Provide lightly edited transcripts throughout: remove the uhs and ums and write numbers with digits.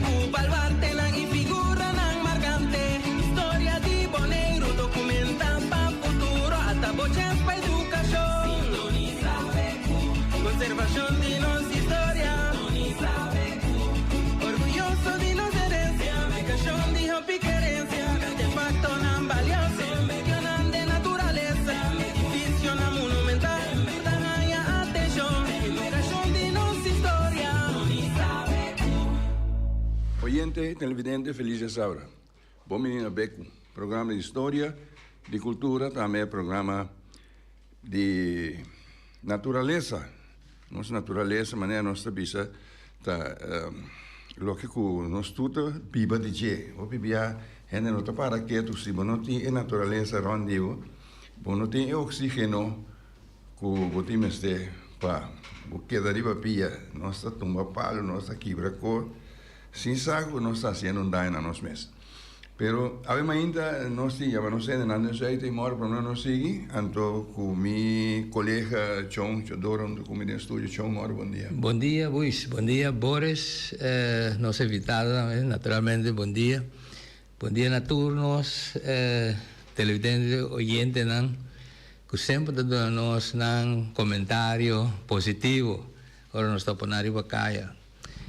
ku baluartenan i figuranan markante. Historia di Boneiru dokumentá pa futuro, ata bo chèns pa edukashon. Sintonisá BQ. Konservashon di nos historia. Sintonisá BQ. Orguyoso di nos herensia, Edukashon di hopi kerensia, Artefaktonan balioso, Medionan den naturalesa, Edifisionan monumental, Ta haña atenshon, Edukashon di nos historia. Oyente, televidente, felis djasabra. Bon bini na Beku, programa di historia, di kultura, tambe programa di naturalesa. Nos naturalesa, manera nos ta bisa, ta loke ku nos tur ta biba di dje. Hopi bia hende no ta para ketu si bo no tin e naturalesa rònt di bo, bo no tin e oxígeno ku bo tin mester pa bo keda riba pia. Nos ta tumba palu, nos ta kibra kor, sin sa ku nos ta hasiendo un daño na nos mes. Pero awe mainta nos tin yama nos hendenan den su eito y mor prome nos sigui, anto cu mi colega Chon Chodoro hunto cu mi den studio. Chon, mor bon dia. Bon dia Buis, bon dia Boris, nos invitado tambe naturalmente bon dia. Bon dia na tur nos televidente, oyentenan cu semper ta duna nos nan comentario positivo ora nos ta pona riba caya.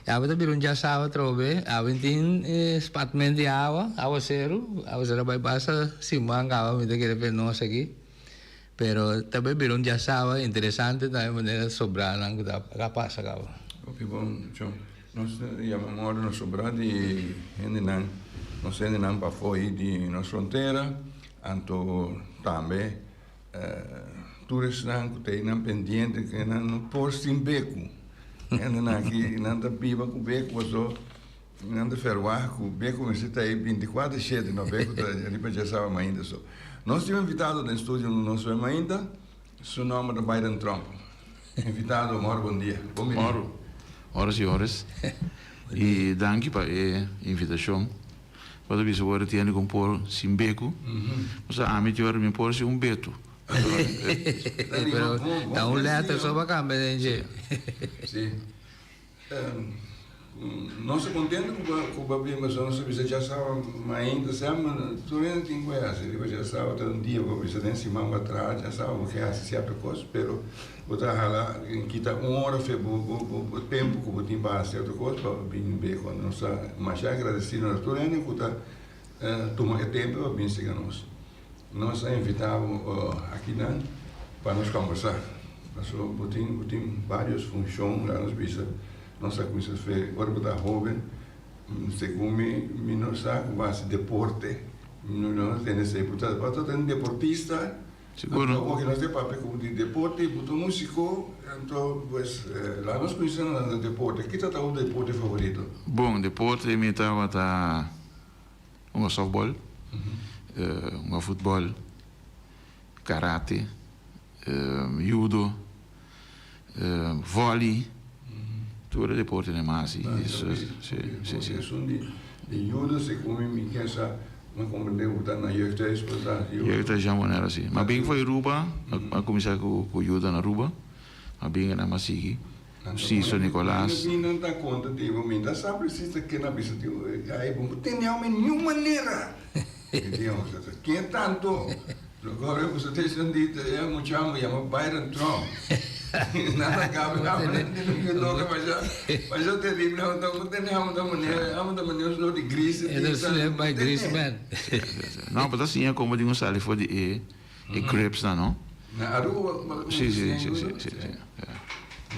E awa ta bira un djasawa atrobe, awe tin spatment di awa, awaseru, awaseru a bai basta siman kaba mi ta kere pe nos aki, pero ta bai bira un djasawa interesante tambe manera sobranan ku ta a pasa kaba. Hopi bon John, nos ta yama mòrdu nos sobra di hendenan, nos hendenan pafó ei di nos frontera, anto tambe Tur esnan ku ta einan pendiente ke nan no por sin beku. Hendenan aki nan ta biba ku beku paso nan ta ferwagt ku beku mester ta ei binti kuater shete no beku ta riba djasaba mainta so. Nos tin un invitado den studio nos wen mainta su nomber ta Byron Tromp. Invitado mor bon dia. Bon bini. Mor, mor señores y danki pa e invitacion. Bo ta bisa bo ora tiene con por sin becu. Bo sa ami ti ora mi por sin un betu. Pero ta un letter so pa cambia den dje. Si. Nos ta contento cu bo cu bo a bin pasobra nos ta bisa djasaba mainta semper tur hende tin cu hasi riba djasaba ta un dia bo bisa den siman bo a traha djasaba bo ke hasi cierto cos pero bo ta hala kita un ora fe bo bo tempo ku bo tin pa hasi otro kos pa bin be ku nos ta masha agradesido na tur hende ku ta tuma e tempo pa bin siga nos. Nos a invita bo akinan pa nos kombersá pasobra bo tin bo tin varios funshon laga nos bisa nos a kuminsá fe ora bo ta hoben segun mi mi no sa ku bo hasi deporte mi no tende esei bo ta bo ta un deportista. Sigur. Anto oke nos ta papia ku di deporte, bo ta un musiko, anto pues laga nos kuminsá na deporte. Ki ta bo deporte favorito? Bon, deporte mi tabata hunga softball, hunga futbol, karate, judo, volley, tur e deportenan mi a hasi. Si, si, si. Esun di di judo segun mi mi ken sa mi comprende ku ta na jeugdhuis por ta hasi judo. Jeugdhuis ya manera si. Mi a bin for Aruba, mi a kuminsá ku judo na Aruba, mi a bin anan mi a sigui Ciso Nicolas. Mi nan ta konta di bo, mi ta sa presis ta ken a bisa di bo, ai bo no tene ome niun manera. Mi di, ken tanto? Loke ku su ta escondi ta e mucha homber yama Byron Trump. Nan ta gabi homber nan tin un loke masha masha terrible amo ta bo tene amo ta manera amo ta manera un soort di gris E ta slim by gris man. No, bo ta siña como di un sali for di e e grips nan no. Na Aruba bo bo Si si si si si si.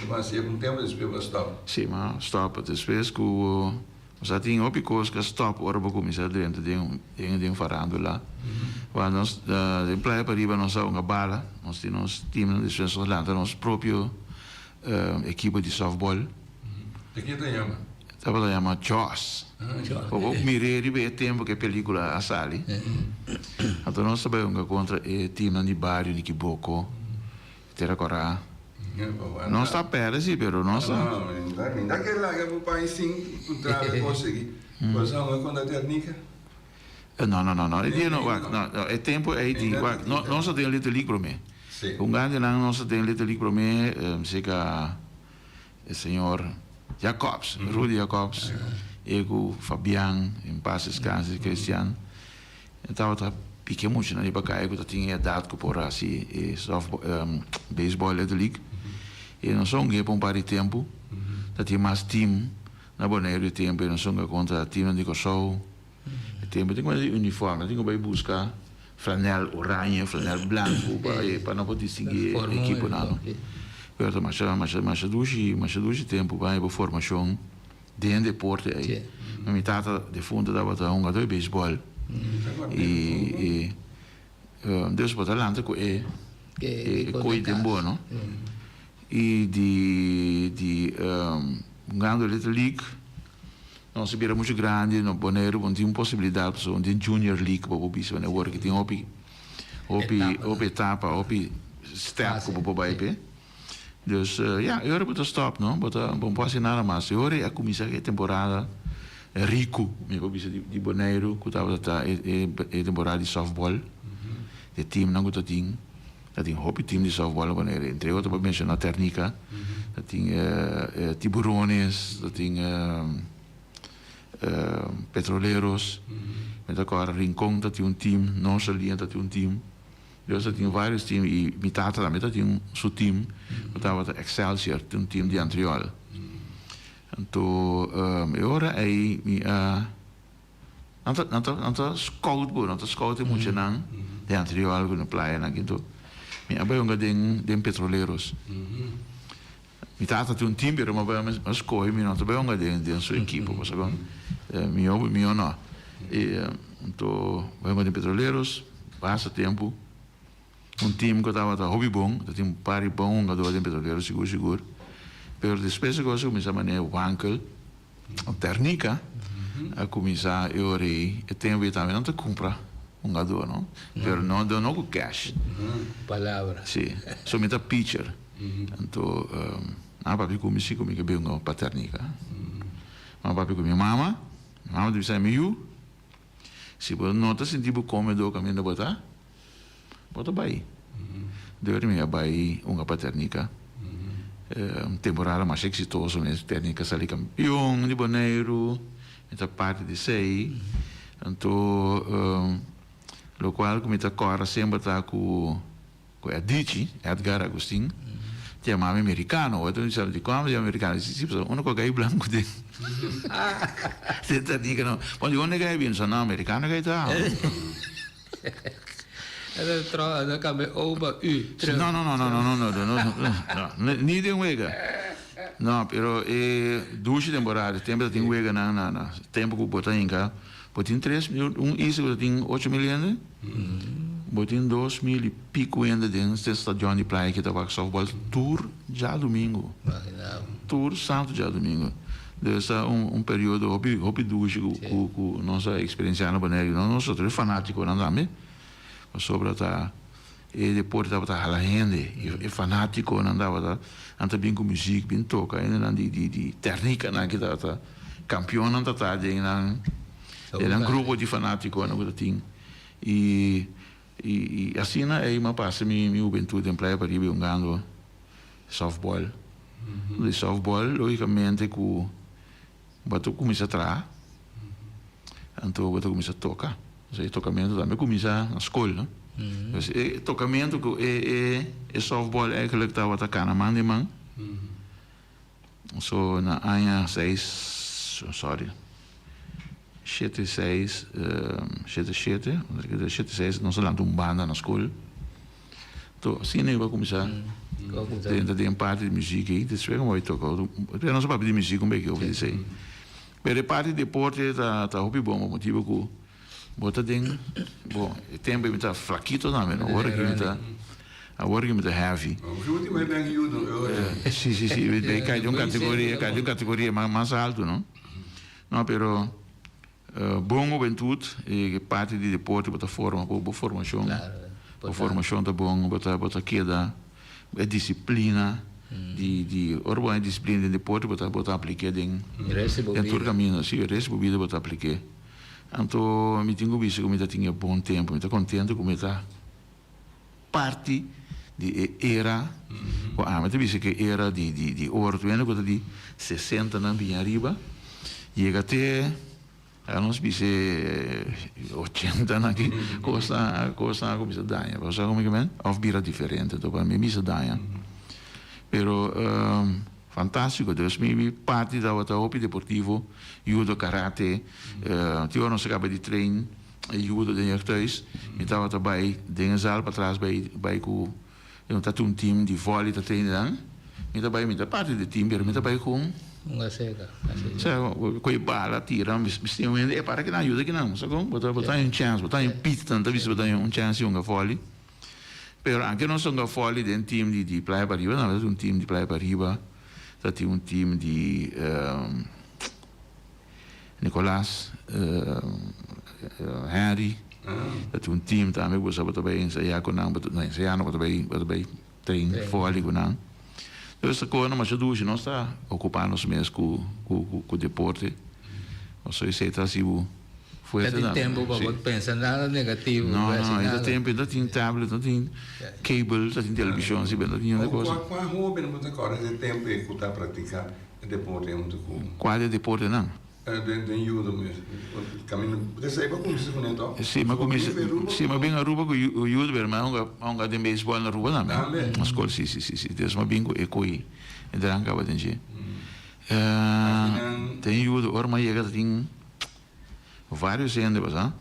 Bo a hasié un tempo despues bo a stop. Si, mi a stop despues ku Nos a tin hopi kos ku a stòp ora bo kuminsá drenta den den farandula. Wak nos den Playa Pariba nos a hunga bala, nos tin nos timnan, despues nos lanta nos propio ekipo di sòftbòl. Di ke ta yama? Tabata yama Jaws. Bo por mir'é riba e tempu ku e pelikula a sali. Anto nos ta bai hunga kontra e timnan di bario di Kiboko. Tera Kòrá. Nos ta pèrdè si, pero nos ta. No, mi ta ke laga bo pai sin puntra bo konsegui. Bo sa un konta tèrnika? No, no, no, no. E dia no, wak, no, no, e tempu ei di, wak, no, nos ta den Little League promé. Si. Un gandenan nos ta den Little League promé, seka e señor Jacobs, Rudy Jacobs. E ku Fabian, en pas descanse, Christian. E tabata piki e muchanan riba kaya ku ta tin e edat ku por hasi e softball, baseball Little League. I nos a hung'é pa un par di tempu. Ta tin mas team na Boneiru e tempu ei. Nos a hunga kontra teamnan di Kòrsou. E tempu tin ku mester di uniform, tin ku bai buska flanel oranje, flanel blanku pa pa no por distinguí e ekiponan. Pero ta masha masha masha dushi masha dushi tempu pa haña bo formashon den deporte ei. Mi tata defuntu tabata hungadó di beisbòl i dus bo ta lanta ku e koi den bo no. I di di hungando Little League nos a bira muchu grandi no Boneiru bo no tin un posibilidat pasobra bo no tin Junior League bo por bisa awor ki tin hopi hopi hopi etapa hopi step ku bo por bai p'e. Dus ya, e ora bo ta stop no, bo ta bo no por hasi nada mas. E ora ei a kuminsá e temporada riku, mi por bisa, di Boneiru ku tabata ta e e temporada di softball. E teamnan ku ta tin, ta tin hopi team di softball na Boneiru. Entre otro por menshoná Ternica, ta tin Tiburones, ta tin Petroleros, mi ta kòrda Rincon ta tin un team, Norsalía ta tin un team. Dios ta tin varios team y mi tata tambe ta tin su team cu tabata Excelsior, un team di Antriol. Anto e ora ey mi a, nan ta nan ta nan ta scout bo, nan ta scout e muchanan di Antriol cu na playanan aki. Anto mi a bay hunga den den Petroleros. Mi tata tin un team pero mi a bay a scoge mi no ta bay hunga den den su ekipo pasobra mihor mihor no. Y anto bay hunga den Petroleros basta tempo un team cu tabata hopi bon ta tin un par di bon hungador den Petroleros sigur sigur pero despues e cos a cuminsa manera wankel Ternica a cuminsa e ora ey e tempo ey tambe nan ta cumpra hungador no pero no no cu cash. Palabra. Si so mi ta pitcher anto nan a papia cu mi si cu mi ke bin hunga pa Ternica nan a papia cu mi mama mi mama ta bisa mi yu si bo no ta sinti bo comedo caminda bo ta Bo ta bai. Dor mi a bai hunga pa Ternica. Un temporada masha exitoso mes. Ternica sali campeon di Boneiru. Mi ta parti di esei. Anto locual cu mi ta corda semper ta cu Edichi, Edgar Agustin, ta yama mi Mericano. Otro mi bisa dicon mi yama Mericano? Di si pasobra uno cu a gai blanco den Ternica no. Bon di unda e gai bini? Mi bisa no, Mericano e gai ta. E ta cambia O pa U. No, no, no, no, no, no, no, no, no, ni den wega. No, pero e dushi temporada, tempo ta tin weganan na, na tempo ku bo ta hinka, bo tin tres mil, un isla ku ta tin 8000 hende, bo tin 2000 i pico hende den e stadion di Playa ki ta wak softball tur djadumingu. Tur santu djadumingu. Dus ta un un periodo hopi hopi dushi ku ku ku nos a eksperensiá na Boneiru. No nosotros, e fanátikonan tambe. Pasobra ta e deporte tabata hala hende. E fanátikonan tabata nan ta bin ku muzik bin toka. Hendenan di di di tèrnikanan ki tabata kampionnan ta ta den nan den nan grupo di fanátikonan ku ta tin. I i i asina ei mi a pasa mi mi hubentut den Playa Pariba hungando softball. Di softball logicamente cu bo ta cuminsa traha, anto bo ta cuminsa toca. Entonces e tocamento tambe cuminsa na scol, no? Entonces e tocamento cu e e e softball eigenlijk tabata cana man den man. So na aña seis, sorry, shete seis, shete shete, shete seis nos a lanta un banda na scol. To asina yo a kuminsá drenta den parti di muzik ei, despues mi a bai toka otro, pero nos a papia di muzik un beki over di esei. Pero e parti di deporte ta ta hopi bon pa motibu ku bo ta den, bo e tempu ei mi ta flakito tambe no, awor aki mi ta awor aki mi ta heavy. Si si si, e kai den un kategoria, kai den un kategoria mas altu no. No pero. Bon hubentut, e parti di deporte bo ta forma bo bo formashon, bo formashon ta bon, bo ta bo ta keda e disiplina di di ora bo haña disiplina den deporte bo ta bo ta aplik'é den den tur kaminda, si e resto di bo bida bo ta aplik'é. Anto mi tin ku bisa ku mi ta tin e bon tempu, mi ta kontento ku mi ta parti di e era ku ami ta bisa ku e era di di di oro, tur hende ku ta di sesentanan bini ariba. Yega te a nos bisa ochentanan aki kosnan kosnan a kuminsá daña. Bo sa komo ke men? Òf bira diferente to pa mi bisa daña. Pero fantástiko. Dus mi mi parti tabata hopi deportivo, judo, karate. Tin ora nos a kaba di train judo den jeugdhuis, mi tabata bai den e zaal patras bai bai ku E ta tin un team di volley ta train nan. Mi ta bai, mi ta parti di team pero mi ta bai ku un. Un aseka, así. Sa, koe bala, tira, mi tin un hende, e para kinan, yuda kinan. Sa kon? Bo ta, bo ta haña un chèns, bo ta haña un pit, nan ta bisa bo ta haña un chèns di hunga volley. Pero anke nos hunga volley den team di di Playa Pariba, nan ta tin un team di Playa Pariba, ta tin un team di Nicolas Henry ta tin un team tambe ku bo sa bo ta bai ensayá ku nan, no ensayá no, bo ta bai bo ta bai train vòli ku nan. Entonces ta kohe masha dushi, nos ta okupá nos mes ku ku deporte, pasobra esei ta hasi bo fuerte tambe. Ta tin tempu pa bo pensa nada negativo. No, no, e ta tempu, e ta tin tablet, no tin cable, ta tin televishon, si, pero no tin hende kos. Kua kua hoben bo ta kòrda e tempu ei ku ta praktiká E deporte huntu ku. Kua di deportenan? Den judo mes. Kaminda desei bo a kuminsá kuné tòg? Si, mi a kuminsá, si, mi a bin Aruba ku judo pero mi a hunga, a hunga den beisbòl na Aruba tambe. Tambe? Na skol, si, si, si, si. Des mi a bin ku e koi e drank kaba den dje. Akinan. Den judo ora mi a yega ta tin varios hende pasá.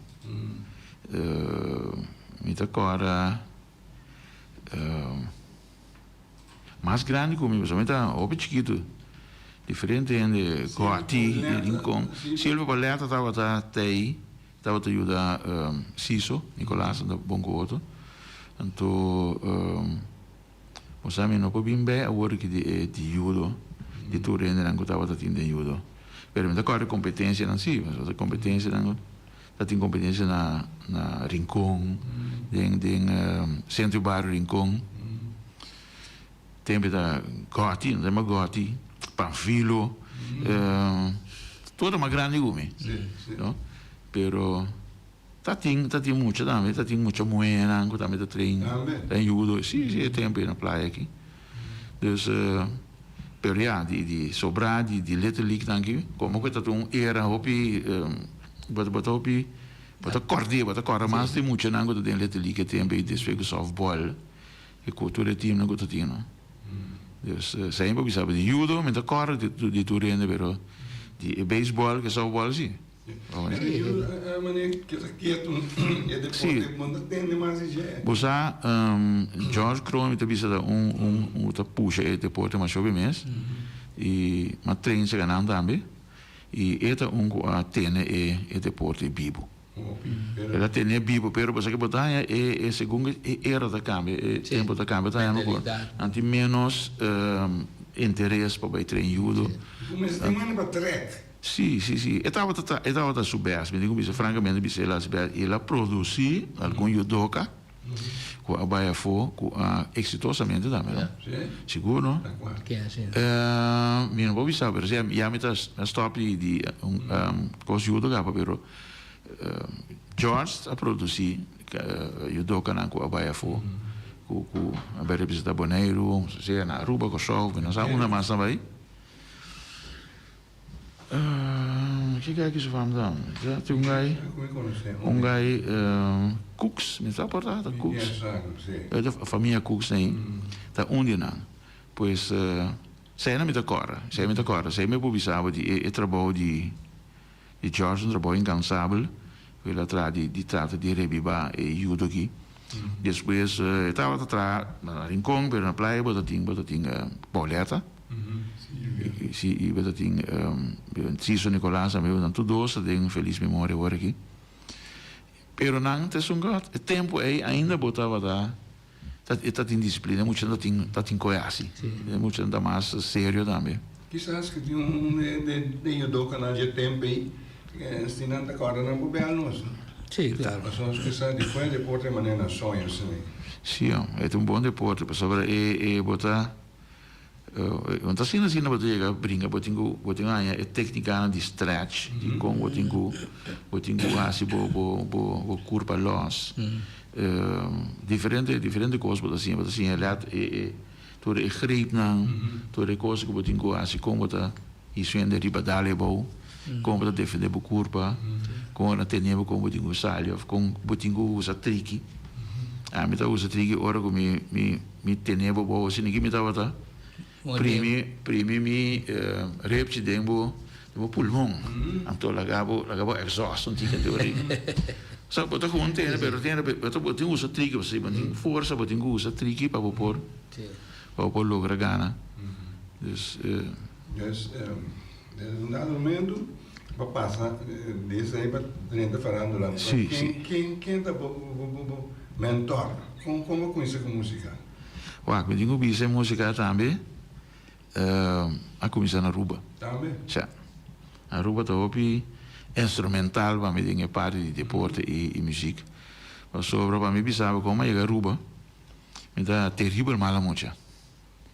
Mi ta kòrda. Mas grandi ku mi, pasobra mi ta hopi chikitu. Diferente hende, Gòti, Rincon. Silvio Paleta tabata tei, tabata yuda Siso, Nicolas, nan ta bon ku otro. Anto, bo sa mi no por bin bei awor ki di e di yudo, di tur hendenan ku tabata tin den yudo. Pero mi ta kòrda e kompetensianan si, pasobra e kompetensianan ta tin kompetensia na na Rincon, den den Sentro Bario Rincon. Tempe ta Gòti, nos ta yama Gòti, Panfilo, tur ta mas grandi ku mi, no? Pero ta tin ta tin mucha tambe, ta tin mucha muhénan ku tambe ta train den yudo, si si e tempu na playa aki. Dus pero ya di di sobrá di di Little League nan aki komo ku ta un era hopi bo ta bo ta hopi bo ta kòrd'é bo ta kòrda mas di muchanan ku ta den Little League e tempu ei despues ku sòftbòl e ku tur e teamnan ku ta tin no. Dus esei mi por bisa di judo mi ta kòrda di tur hende pero di e beisbòl ku e sòftbòl si. Si. Bo sa George Kroon mi ta bisa ta un un ku ta pusha e deporte masha hopi mes i m'a train seka nan tambe i e ta un ku a tene e e deporte bibu. El a tene bibu pero bo sa ke bo ta haña e e segun e era ta kambia e tempu ta kambia ta haña ku nan tin menos interes pa bai train judo. Sí, sí, sí. E tabata ta, e tabata su best. Mi tin ku bisa frankamente bisa el a hasi best. El a produsí algun judoka ku a bai afó, ku a eksitosamente tambe, no? Sigur, no? Ken asina? Mi no por bisa, pero si ya mi ta stòp di di kos judo kaba, pero George a produsí judokanan ku a bai afó, ku ku a bai representá Boneiru, sea na Aruba, Kòrsou, mi no sa unda mas nan bai. Ki guy ki su fam ta? Ta tin un guy, un guy Cooks, mi ta acorda ta Cooks. E ta famia Cooks nei, ta un di nan. Pues esei nan mi ta acorda, esei mi ta acorda, esei mi por bisa bo di e trabou di di George un trabou incansabel ku el a traha di di trata di rebiba e yudo aki. Despues e tabata traha na Rincon pero na playa bo ta tin bo ta tin Pauletta. Si i bo ta tin Ciso Nicolas tambe nan tur dos ta den felis memoria awor aki. Pero nan ta esun ku e tempu ei ainda bo tabata ta e ta tin disiplina e muchanan ta tin ta tin koe hasi. E muchanan ta mas serio tambe. Kisas ku tin un den yudokanan dje tempu ei si nan ta kòrda nan por bèl nos. Sí, klaro. Pasobra nos ke sa di kua deporte manera nan soña asina. Sí, e ta un bon deporte pasobra e e bo ta No ta asina asina bo ta yega bringa bo tin ku bo tin ku haña e teknikanan di stretch di kon bo tin ku bo tin ku hasi bo bo bo bo kurpa lòs diferente diferente kos bo ta siña bo ta siña lèt e e tur e greepnan tur e kos ku bo tin ku hasi kon bo ta hisuende riba dal e bou. Kon bo ta defendé bo kurpa, kon ora tene bo kon bo tin ku sali òf kon bo tin ku usa triki. Ami ta usa triki ora ku mi mi mi tene bo bou asina ki mi tabata primi primi mi repchi den bo den bo pulmon anto laga bo laga bo exhaust un tiki anto ori. Sa bo ta gewoon tene pero tene bo ta bo tin usa triki pasobra si bo tin forsa bo tin ku usa triki pa bo por pa bo por logra gana. Dus. Dus den un dado momento bo pasa di esei pa drenta farándula. Sí, sí. Ken, ken ta bo, bo, bo, bo mentor? Kon, kon bo kuminsá ku músika? Wak, mi tin ku bisa e músika tambe a kuminsá na Aruba. Tambe? Sha. Aruba ta hopi instrumental pa mi den e parti di deporte i, i muzik. Pasobra pa mi bisa bo kon mi a yega Aruba, mi ta teribel mala mucha.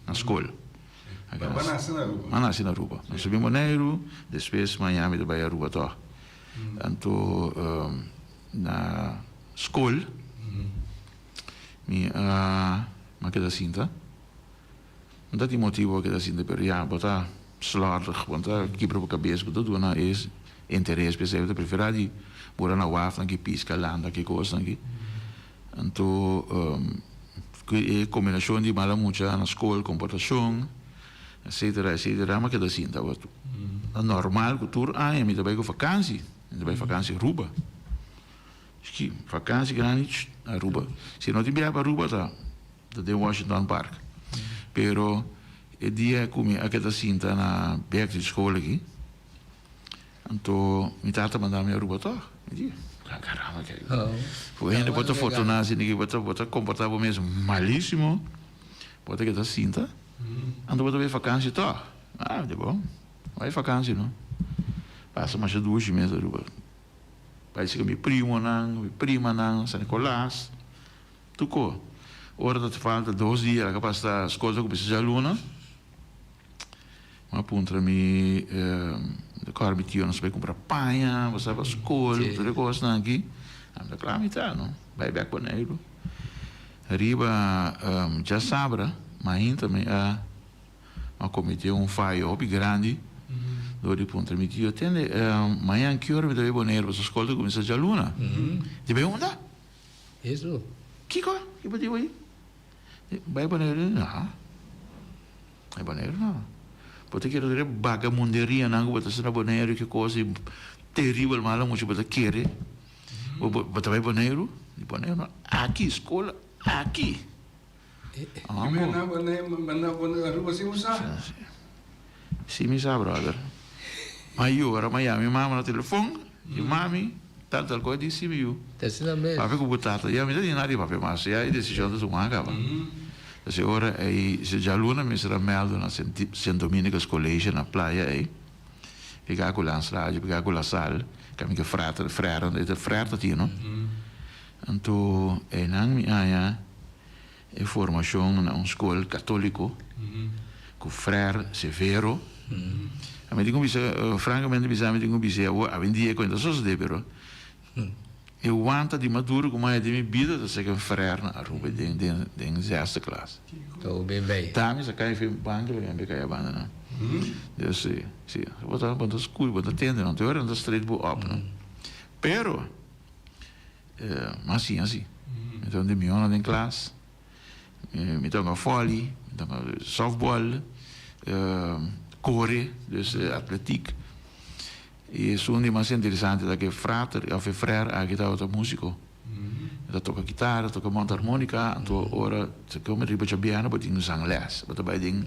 Na skol. Bo a nase na Aruba? Mi a nase na Aruba. Mi a subi Boneiru, despues maña mi ta bai Aruba tòg. Anto na skol mi a mi a keda sinta. No ta tin motibu pa keda sinta pero ya bo ta slòrdig, bo no ta kibra bo kabes, bo ta duna e interes p'esei. Bo ta preferá di bura na wafnan ki piska, landa ki kosnan ki. Anto ku e kombinashon di mala mucha na skol, komportashon, etsetera, etsetera, mi a keda sinta. Ta normal ku tur aña mi ta bai ku fakansi, mi ta bai fakansi Aruba. Ski, fakansi grandi, Aruba. Si no tin biaha pa Aruba ta den Washington Park. Pero e dia ku mi a keda sinta na bek di skol aki, Anto mi tata manda mi Aruba tog. Mi di, caramba ke bo hende bo ta fortuna asina ki bo ta bo ta komporta bo mes malisimo, bo ta keda sinta, anto bo ta bai vakansi tog. Ah, mi di bon, bai vakansi no. Pasa masha dushi mes Aruba. Bai sika mi primonan, mi primanan, San Nicolas, tuko. Ora ta falta dos dia, kapas ta skol ta kuminsa djaluna. Mi a puntra mi kòrda mi tio nos bai kumpra paña bo sa pa skol tur e kosnan aki ami ta kla mi ta no bai bèk Boneiru riba djasabra mainta mi a kometé un fayo hopi grandi dor di puntra mi tio tende mañan ki ora mi ta bai Boneiru pasobra skol ta kuminsá djaluna di bai unda kiko ki bo di bai Bai Boneiru no. Bai Boneiru no. Bo ta kere tur e bagamunderianan ku bo ta hasi na Boneiru ki kos di teribel malo mucha bo ta kere. Bo bo ta bai Boneiru? Di Boneiru no. Aki skola aki. Si mi sa brother. Mi a yora mi a yama mi mama na telefon. Di mami, tal tal kos di si mi yu. Papia ku bo tata. Ya mi ta di nada di papia mas. Ya e desishon ta tuma kaba. Entonces e ora ei si djaluna mi mester a mèldu na Sint Dominicus College na playa ei. Pegá ku Landsradio, pegá ku La Salle. Kami ke frater, frèren, e ta frèr ta tin no. Anto einan mi haña e formashon na un skol katóliko ku frèr severo. Mi tin ku bisa, frankamente bisa mi tin ku bisa awor awendia ku e ta sosodé pero e wanta di mas duru ku mi a haña den mi bida ta ser ku frèr na Aruba den den den zesde klas. Ta mi sa kai fen banki lo mi a kai abanda nan. Dus si si bo ta bo ta skucha bo ta tende nan te ora nan ta straight bo op no. Pero. Mas siña si. Mi ta un di mihónan den klas. Mi ta hunga vòli, mi ta hunga sòftbòl, kore, dus atletiek. I esun di mas interesante ta ku e frater òf e frèr aki tabata músiko. E ta toka kitara, toka montarmónika, anto ora ta kome riba djabièrnè bo tin zangles. Bo ta bai den,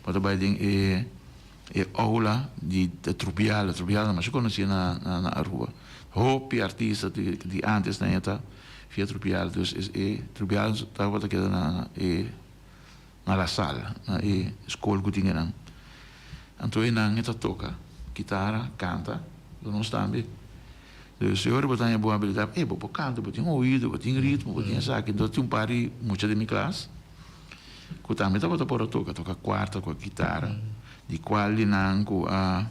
bo ta bai den e. E aula di de Trubiala, Trubiala ta masha konosí na na Aruba. Hopi artista di di antes nan ta via Trubiala, dus es e Trubiala tabata keda na e na La Salle, na e skol ku tin einan. Anto einan e ta toka kitara, kanta, ku nos tambe. Dus e ora bo ta haña bo abilidat, ey bo por kanta, bo tin oido, bo tin ritmo, bo tin esaki. Enton tin un par di mucha den mi klas. Ku tambe tabata por a toka, toka kuarta ku a kitara, di kual di nan ku a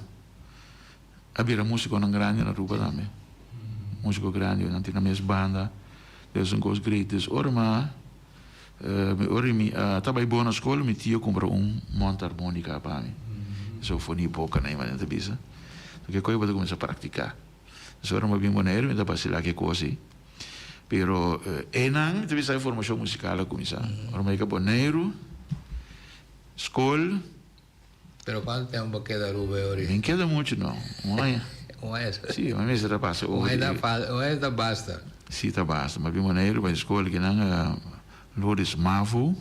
a bira musikonan grandi na Aruba tambe. Musiko grandi, nan tin nan mes banda, dus un kos great. Dus ora mi a ora mi a ta bai bon na skol, mi tio kumpra un montarmonika pa mi, sofonie boka nan ta bisa. Ke kos bo ta kuminsá praktiká. Dus ora mi a bin Boneiru mi ta basilá ke kos ei. Pero einan mi ta bisa e formashon musikal a kuminsá. Ora mi a yega Boneiru, skol. Pero cuanto tempo bo keda Aruba e ori? Min keda mucho no, un aña. Un aña so? Si, mi mester a pasa over di. Un aña ta basta? Si, ta basta. Mi a bin Boneiru bai skol kinan Lourdes Mavo.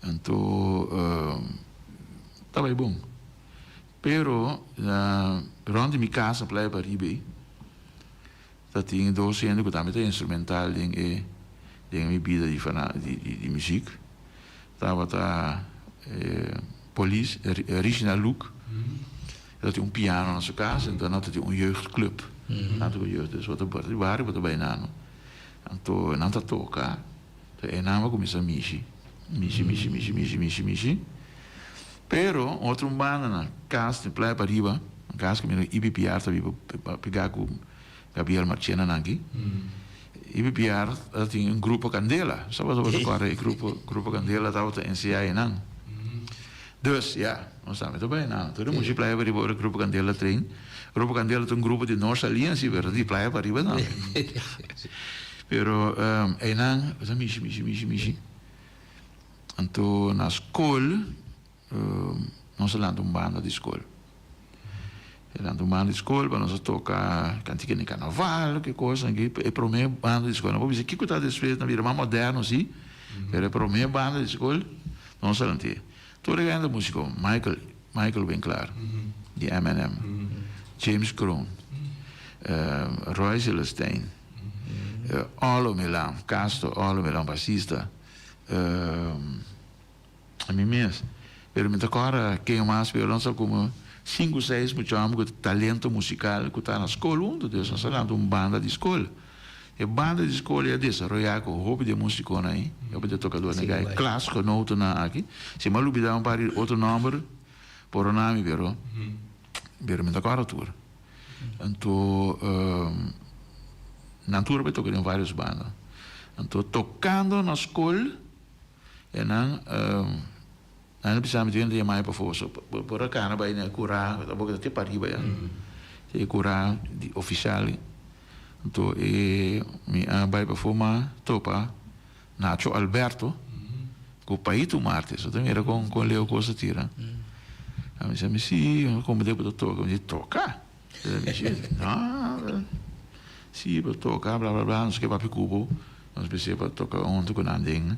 Anto ta bai bon. Pero rond di mi cas na Playa Pariba ei ta tin dos hende cu tambe ta instrumental den e den mi bida di di muziek. Tabata polis Rigina Loek. E tabatin un piano na su kas, enton nan tabatin un jeugdclub. Nan ta ku jeugd, dus bo ta bòrta di bario bo ta bai nan. Anto nan ta toka, enton e nan a kuminsá mishi, mishi, mishi, mishi, mishi, mishi, mishi. Pero otro un banda na kas di Playa Pariba, un kas kaminda ku IPPR ta biba pegá ku Gabriel Marchena nan aki. IPPR tabatin un grupo Candela. Sa bo tabata kòrda e grupo, grupo Candela tabata enseñá einan. Dus, ya, nos tambe ta bai einan. Tur e mucha di Playa Pariba ora grupo Candela train. Grupo Candela ta un grupo di North Saliña, si, pero di Playa Pariba tambe. Pero einan nos a mishi, mishi, mishi, mishi. Anto na skol. Nos a lanta un banda di skol. E lanta un banda di skol pa nos a toka kantika di karnaval, ke kos aki. E prome banda di skol. No por bisa kiko ta despues, na bira mas moderno si, pero e prome banda di skol nos a lant'é. Tur e hende musiko, Michael, Michael Winklaar di MNM, James Kroon, Roy Celestijn, Olo Milan, Casto Olo Milan basista. A mi mes. Pero mi ta kòrda ken mas, pero nos ta komo sinku seis mucha hòmber ku talento musikal ku ta na skol huntu. Dus nos a lanta un banda di skol. E banda di skol ei a desaroyá ku hopi di e musikonan ei, hopi di e tokadornan ei, e klasgenotennan aki. Si mi a lubidá un par di otro nòmber, pordona mi, pero pero mi ta kòrda tur. Anto nan tur a bai toka den vários banda. Anto tokando na skol. E nan nan a bisa mi tin hende yama mi pafó so por a kana bai na e kurá bo ta te pariba ya te e kurá di ofisial anto e mi a bai pafó ma topa Nacho Alberto ku Paito Martes bo ta mira kon kon leu kos a tira a mi bisa mi si komo bo ta toka mi di toka no si bo toka bla bla bla nos ke papia ku bo. Nos bis'é pa toka huntu ku nan den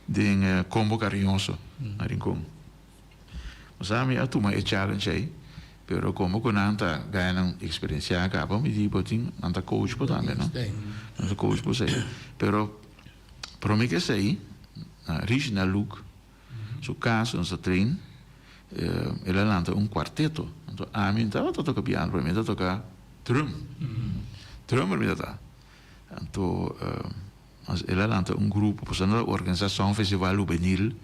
den Combo Cariñoso na Rincon. Bo sa mi a tuma e challenge ei, pero komo ku nan ta gaya nan eksperensiá kaba mi di bo tin nan ta coach bo tambe no. Nan ta coach bo esei. Pero prome ke esei na Richna Luke su kas nos ta train el a lanta un kuarteto. Anto ami no tabata toka piano pero mi ta toka drum. Drummer mi ta ta. Anto el a lanta un grupo, pasobra nan ta organisa Songfestival Hubenil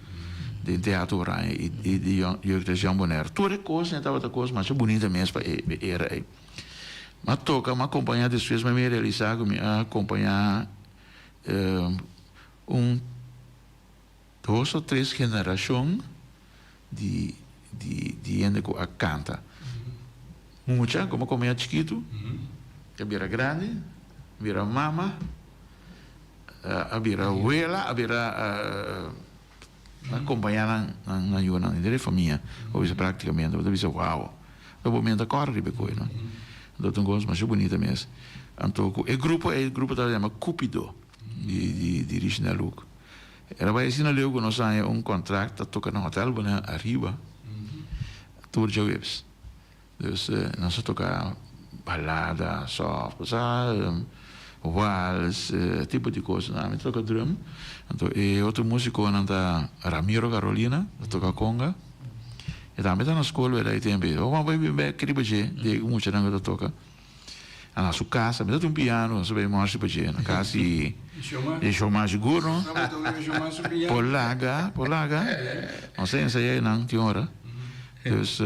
den Teatro Oranje i di Jeugdhuis Jan Bonaire. Tur e kosnan tabata kos masha bunita mes pa e era ei. Mi a toka, mi a kompañá despues mi a realisa ku mi a kompañá un dos o tres generashon di di hende ku a kanta. Mucha komo komo ya chikitu a bira grandi, a bira mama, a bira wela, a bira a kompañá nan nan yunan henter e famia bo bisa praktikamente bo ta bisa wao bo mi ta kòrda riba e koi no. Anto ta un kos masha bunita mes. Anto ku e grupo ei e grupo tabata yama Cupido di di Richnel Hoek. Era bai asina leu ku nos haña un kontrakt ta toka na hotel Bonaire ariba tur djaweps. Dus nos a toka balada, soft, bo sa, wals, tipo di kosnan. Ami ta toka drum. Anto e otro musikonan ta Ramiro Carolina ta toka konga. E tambe ta na skol wèl e tempu ei. Bo bai bin bèk riba dje di e muchanan ku ta toka. A na su casa, mi ta tin un piano, nos a bay morsi pa dje, na cas di di Shoma sigur no. Por laga, por laga, nos a ensaya einan tin ora. Dus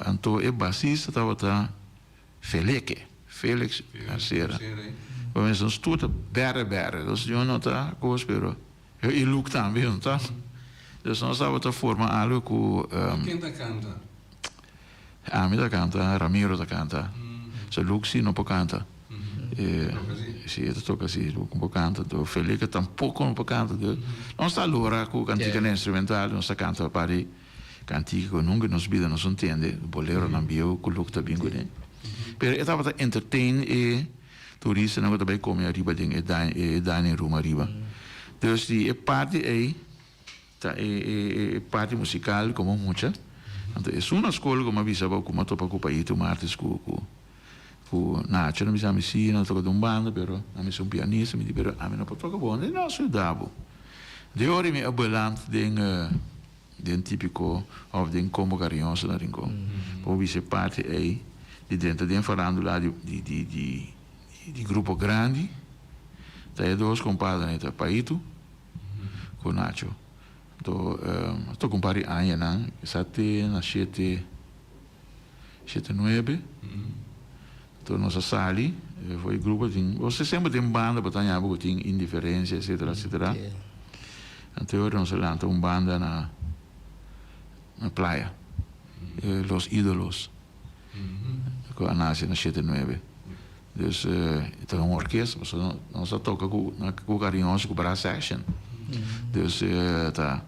anto e basista tabata Feleke, Felix Garcera. Bo mester nos tur ta bere bere, dus yo no ta cos pero y Luke tambe no ta. Dus nos tabata forma algo cu. Ken ta canta? Ami ta kanta, Ramiro ta kanta. So Luke si no por kanta. Si e ta toka si, Luke no por kanta. Anto Felica tampoco no por kanta. Nos ta lora ku kantikanan instrumental, nos ta kanta un par di kantika ku nunka nos bida nos no tende, boleronan bieu ku Luke ta bin kuné. Pero e tabata entertain e turistanan ku ta bai kome ariba den e dining room ariba. Dus di e parti ei. Ta e e parti musical como mucha. Anto esun na scol como a bisa bo como a topa cu Paito Martes cu cu cu Nacho nan bisa mi si nan toca den un banda pero nan mester un pianista mi di pero ami no por toca bo nan di no su yuda bo. De ora mi a beland den den Tipico of den Combo Cariñoso na Rincon pa bo bisa e parti ey di drenta den farandula di di di di di grupo grandi ta e dos compadrenan ta Paito ku Nacho. Anto a toka un par di añanan, kisa te na shete, shete nuebe. Anto nos a sali for e grupo tin, bo sa semper den banda bo ta haña bo ku tin indiferensia etcetera etcetera. Anto e ora nos a lanta un banda na na playa, Los Idolos. Ku a nase na shete nuebe. Dus e ta un orkesta pasobra nos a toka ku ku Cariñoso ku brass section. Dus ta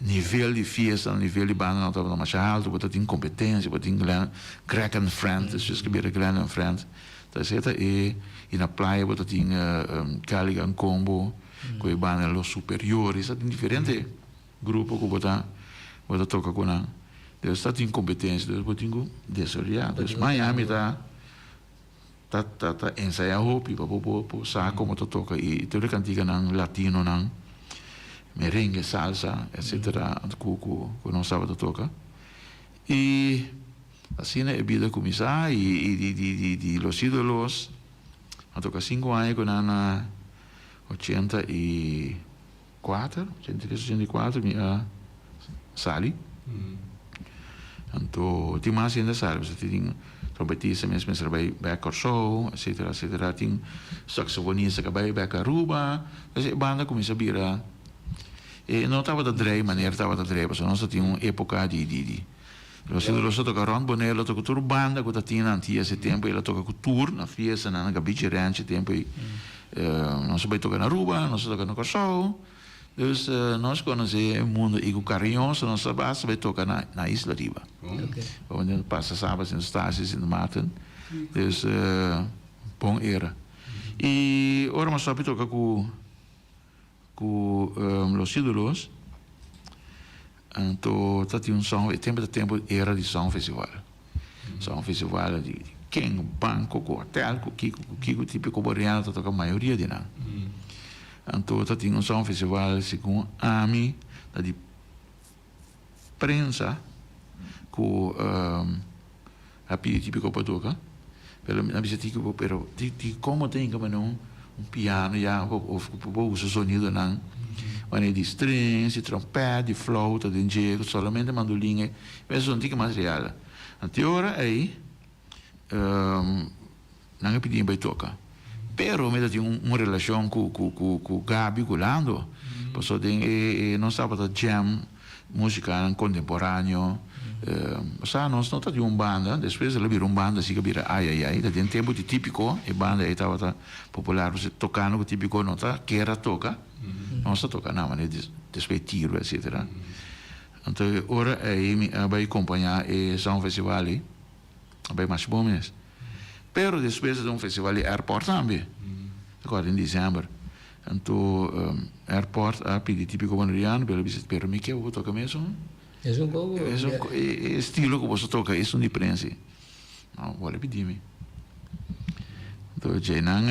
nivel di fiesta, nivel di banda nan tabata masha alto, bo ta tin kompetensia, bo tin Glen, Greg and Friend, despues ke bira Glen and Friend. Ta esei ta e, i na playa bo ta tin Caligan Combo ku e banda Los Superiores, ta tin diferente Grupo ku bo ta bo ta toka ku nan. Deus ta tin kompetensia, dus bo tin ku desaroyá. Dus maña mi ta ta ta ta ensayá hopi pa bo por por sa komo ta toka i tur e kantikanan latinonan, merengue, salsa, etsetera ku ku ku nos tabata toka. I asina e bida kuminsá i di di di di Los Idolos a toka sinku aña ku nan na ochenta i. Kuater, ochenta i tres, ochenta i kuater mi a sali. Anto tin mas hende a sali, pasobra tin trompetista mes mester a bai bek Kòrsou, etsetera, etsetera. Tin saksofonista ku a bai bek Aruba. Entonces e banda kuminsá bira, e no tabata drei manera tabata drei, pasobra nos ta tin un époka di di di nos nos a toka rònt Bonaire, lo toka tur banda ku ta tin na Antias e tempu, el a toka ku tur na fiestanan na Gabichi Ranch e tempu ei. Nos a bai toka na Aruba, nos a toka na Kòrsou. Dus nos konosé e mundu i ku kariñoso nos a basta bai toka na na isla riba. Pasobra nos pasa Saba, Sint Eustatius, Sint Maarten. Dus bon era. I ora nos stòp di toka ku ku Los Ídolos, anto ta tin un song, e tempu ta tempu era di song festival. Song festival di ken, banco, ku hotel, ku kiko, ku kiko, tipiko boriano ta toka mayoria di nan. Anto ta tin un song festival segun ami ta di prensa ku a pidi Típico pa toka, pero mi a bisa Típico pero di komo ta hinka mane un piano ya of ku por usa sonidonan manera di strings, di trompèt, di flauta den dje ku solamente mandolin e esun tin ke mas real. Anto e ora ei Nan a pidi mi bai toka. Pero mi ta tin un relashon ku ku ku ku Gaby ku Lando. Pasobra den e e nos tabata jam musikanan kontemporaneo. Sa nos no ta tin un banda. Despues el a bira un banda así ku a bira ayayay. Ta den tempu di Típiko e banda ei tabata popular. Pasobra tokando ku Típiko no ta kier a toka. Nos ta toka na manera despues tiro etsetera. Anto e ora ei mi a bai kompañá e Sound Festival ei. A bai masha bon mes. Pero despues ta un festival di airport tambe. Ta kòrda den december. Anto airport a pidi Típico Boneriano pero a bisa pero mi ke bo toka mesun. Esun kobo. Esun e estilo ku boso toka esun di prensi. No bo a pidi mi. Anto djeinan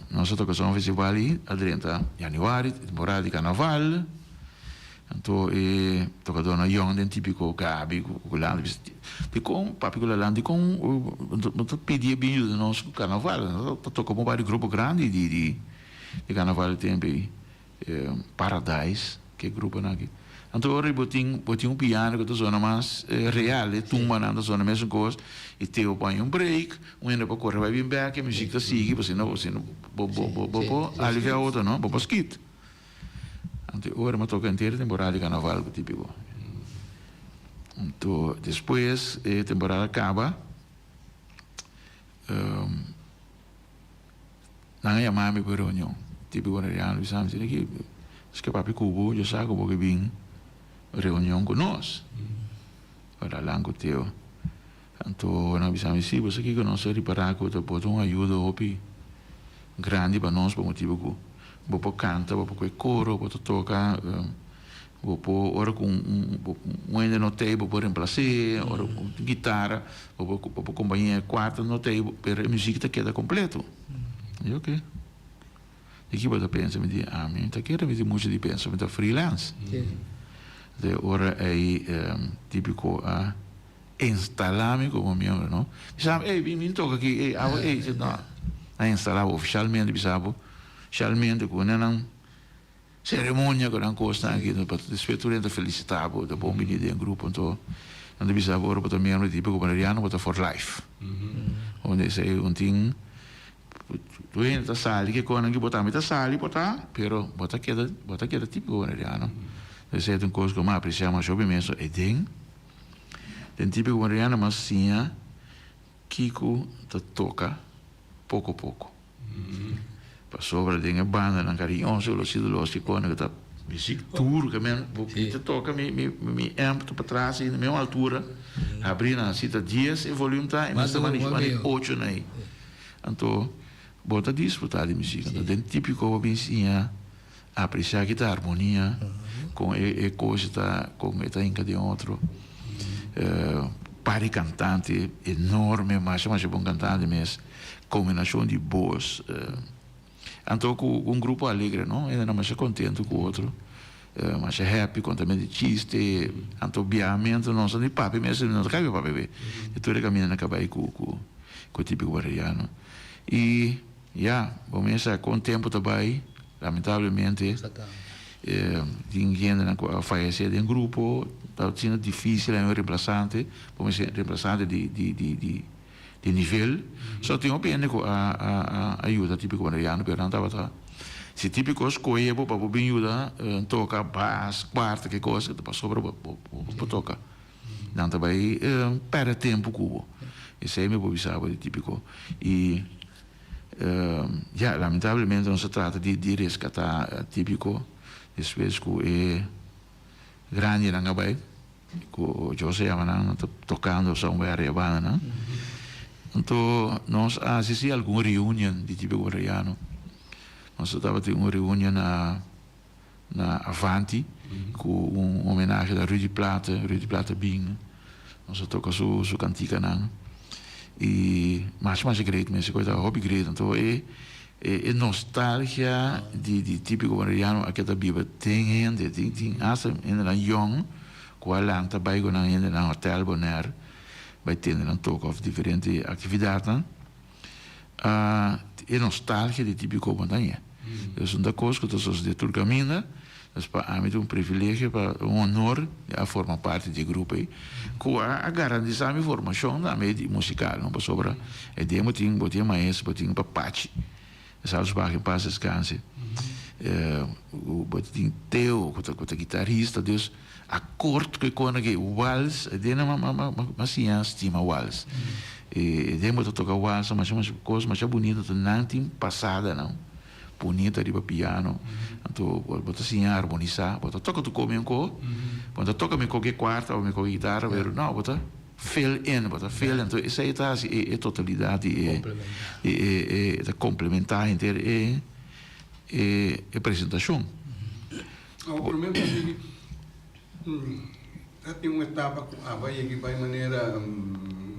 nos a toka son festival ei a drenta januari temporada di carnaval. Anto e tokadónan yòn den Típiko Gaby ku Lando bisa, Dikon papi ku Lalando dikon bo ta pidi e bin yuda nos ku karnaval? Nos ta toka un par di grupo grandi di di karnaval e tempu ei, Paradise ke gruponan aki. Anto ora bo tin bo tin un piano ku ta sona mas real, e tumbanan ta sona mesun kos i Teo por haña un break, un hende por kore bai bin bèk, e muzik ta sigui pasobra si no bo bo bo por alivia otro no, bo por skit. Anto e ora mi a toka henter temporada di karnaval ku Típiko. Anto despues e temporada kaba, nan a yama mi pa e reunion. Típiko boneriano bisa mi, Sina ki es ke papia ku bo, yo sa ku bo ke bin reunion ku nos. Ora lan ku Teo. Anto nan a bisa mi, si, bo sa kiko nos a ripará ku ta bo ta un ayuda hopi grandi pa nos pa motibu ku bo por kanta, bo por kohe koro, bo ta toka. Bo por ora ku un un hende no tei bo por remplas'é, ora ku un guitara bo por bo por kompañ'é e kuarto no tei pero e muzik ta keda kompleto. Mi di oke. Di ki bo ta pensa? Mi di ami ta kere mi tin muchu di pensa mi ta freelance. De ora ei Típiko a instalá mi komo miembro no. Bisa mi ey bin bin toka aki ey abo ey no. A instalá bo ofishalmente bisa bo ofishalmente ku nan. Ceremonia cu nan cosnan aki no pa despues tur hende ta felicita bo ta bon bini den grupo anto nan ta bisa bo ora bo ta miembro di Típico Boneriano bo ta for life unda esey un tin tur hende ta sali ke conan ki bo tambe ta sali por ta pero bo ta keda bo ta keda Típico Boneriano esey ta un cos cu mi a aprecia masha hopi mes e den den Típico Boneriano mas siña kico ta toca poco poco. Pasobra den e bandanan cariñoso los ídolos y cona cu ta muziek duro que men bo ta toca mi mi mi amp ta patras y na mismo altura habri nan si ta dies e volume ta y mester manda manda ocho na ey anto bo ta disfruta di muziek anto den tipico bo bin siña aprecia ki ta armonia con e e cos ta con e ta hinca den otro par di cantante enorme masha masha bon cantante mes combinacion di bos anto cu un grupo alegre no hende nan masha contento cu otro masha happy contamento di chiste anto biahamento nos di papia mes no ta cabia papia be di tur e caminda nan cabay cu cu cu tipico barriano y ya bo mes sa con tempo ta bay. Lamentablemente tin hendenan ku a fayesé den grupo, ta asina difísil haña un remplasante, por mester remplasante di di di di di nivel. So tin hopi hende ku a a a yuda Típiko Boneriano pero nan tabata si Típiko skohe bo pa bo bin yuda toka bas, kuarta, ke kos ta pasobra bo bo por toka. Nan ta bai pèrdè tempu ku bo. Esei mi por bisa bo di Típiko. I. Ya, lamentablemente nos a trata di di rescata Tipico despues cu e grandinan a bay, cu Jose yama nan, nan ta tocando somewhere ariba banda nan. Anto nos a haci si algun reunion di Tipico Boneriano. Nos a tabatin un reunion na na Avanti cu un homenahe na Rudy Plaate, Rudy Plaate bin, nos a toca su su canticanan y masha masha great mes, e cosa ta hopi great, anto e e nostalgia di di tipico boneriano a keda biba den hende, tin tin hasta hendenan yong cu a lanta bay cu nan hendenan hotel Bonaire bay tende nan toca of diferente actividadnan. E nostalgia di Típico Montaña. Es un ta kos ku ta sosodé tur kaminda. Dus pa ami ta un privilegio, pa un honor di a forma parti di e grupo ei, ku a garantisá mi formashon tambe di musikal, no? Pasobra e dia bo tin bo tin e maestro, bo tin Papachi, Salzbach en pas descanse, bo tin Teo ku ta ku ta gitarista, dus Akort ku e kona ke wals, e den nan m'a siña stima wals. E den bo ta toka wals masha masha kos masha bunita, anto nan tin pasadanan bunita riba piano, anto bo ta siña armonisá, bo ta toka tur ko mi ko, bo no ta toka mi ko ke kuarta òf mi ko gitara, pero no, bo ta fill in, bo ta fill in, anto esei ta hasi e totalidat di e, e ta komplementá henter e e presentashon. Awor promé bo sigui ta tin un etapa ku aba yegi bai manera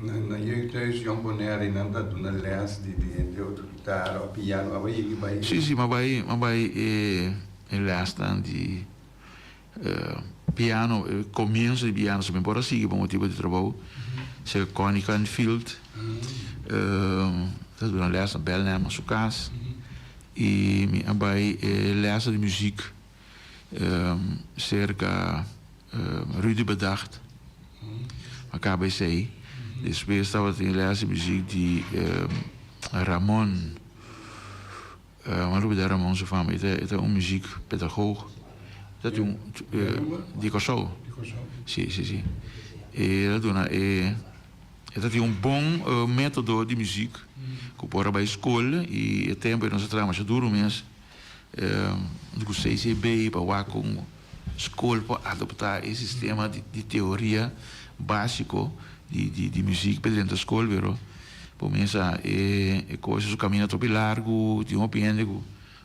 na jeugdhuis Jong Bonaire nan ta duna les di di otro gitara o piano aba yegi bai. Si si m'a bai m'a bai e lesnan di piano e komienso di piano so mi por a sigui pa motibu di trabou serka Connie Canfield ta duna les na Belnem na su kas i mi a bai e lesa di muzik Serka Rudy Bedacht a kaba esei. Despues tabatin les di muzik di Ramon, mi a lubida Ramon su fama, e ta un muzik pedagoog di Kòrsou. Si, si, si. El a duna e e ta tin un bon metodo di muziek ku por a bai skol i e tempu ei nos a traha masha duru mes ku CCB pa wak kon skol por adopta e sistema di teoria basiko di di muziek pa drenta skol pero por mesa e e kos su kaminda ta hopi largu tin hopi hende ku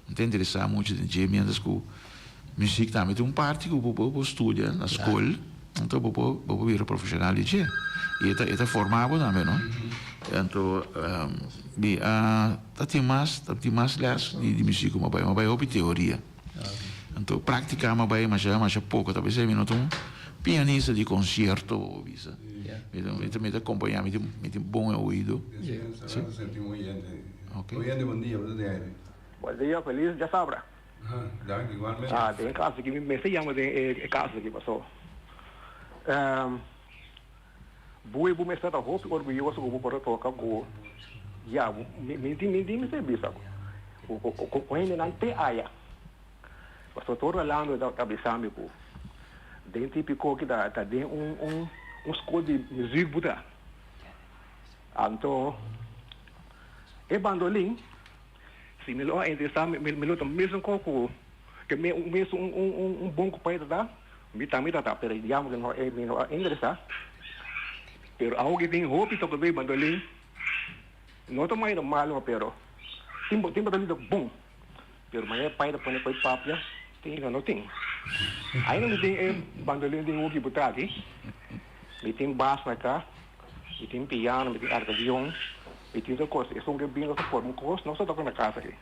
no ta interesa muchu den dje mientras ku Muziek tambe ta un parti ku bo por studia na skol, anto bo por bo por bira profeshonal di dje. I e ta e ta forma bo tambe no. Anto mi a ta tin mas ta tin mas lès di di muziek ku mi a bai, mi a bai hopi teoria. Anto práktika mi a bai masha masha poko, ta p'esei mi no ta un pianista di konsierto bo por bisa. Mi ta mi ta mi ta kompañá mi tin mi tin bon oido. Si. Oyente bon dia, bo ta den aire. Bon dia, felis djasabra. Danki igualmente. Ah, den e caso aki mi mester yama den e caso aki paso bui bo mester ta hopi orguyoso cu bo por a toca cu ya mi mi tin mester bisa cu cu hendenan te aya paso tur Rolando ta bisa mi cu den tipico ki ta ta den un un un school di muziek bo ta anto e bandolin. Si mi lo a interesá mi mi lo ta mesun ko ku ke mi un mesun un un un un bon kumpañero ta ta, mi tambe ta ta, pero digamos ke no e mi no a interesá. Pero awo ke tin hopi toka bay bandolin, no ta manera malo pero tin tin bandolin ta bon, pero manera pai ta pone pa e papia tin no tin. Ainda mi tin e bandolin den hoki bo ta aki, mi tin bas na ka, mi tin piano, mi tin arcadion. Mi tin tur kos, esun ke bin nos ta forma un kos, nos ta toka na kas aki.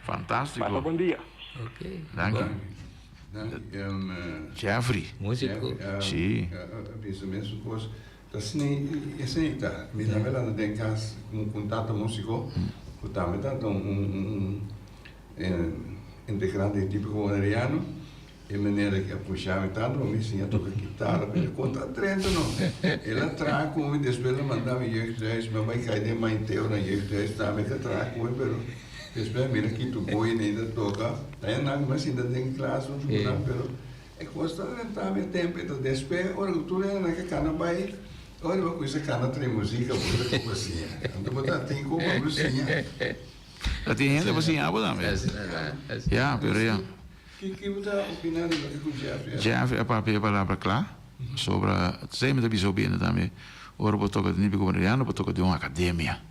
Fantástiko. Pasa bon dia. Ok. Danki. Danki. Jeffrey. Músiko. Sí. A bisa mesun kos. Ta asina i asina ta. Mi tambe lanta den kas ku un tata músiko ku tambe tabata un integrante di Típico Boneriano. E manera ki a pusha mi tantu pa mi siña toka kitara, pero e kon ta drenta no. El a traha ku mi, despues el a manda mi jeugdhuis, mi a bai kai den Maiteo na jeugdhuis tambe el a traha ku mi, pero despues a mira ki tu boy nei ta toka. Ta e nan ku mi a sinta den klas huntu ku nan, pero e kos ta drenta mi e tempu ei ta. Despues ora ku tur hende nan ke kana bai, ora bo kuminsa kana trae musika bo ta ku bo siña. Anto bo ta tin ku bo siña. Ta tin hende pa siña bo tambe. Ya, pero ya. Ki bo ta opiná di loke ku Jeffrey a. Jeffrey a papia e palabra kla sobra esei mi ta bisa hopi hende tambe ora bo toka den Típico Boneriano bo toka den un akademia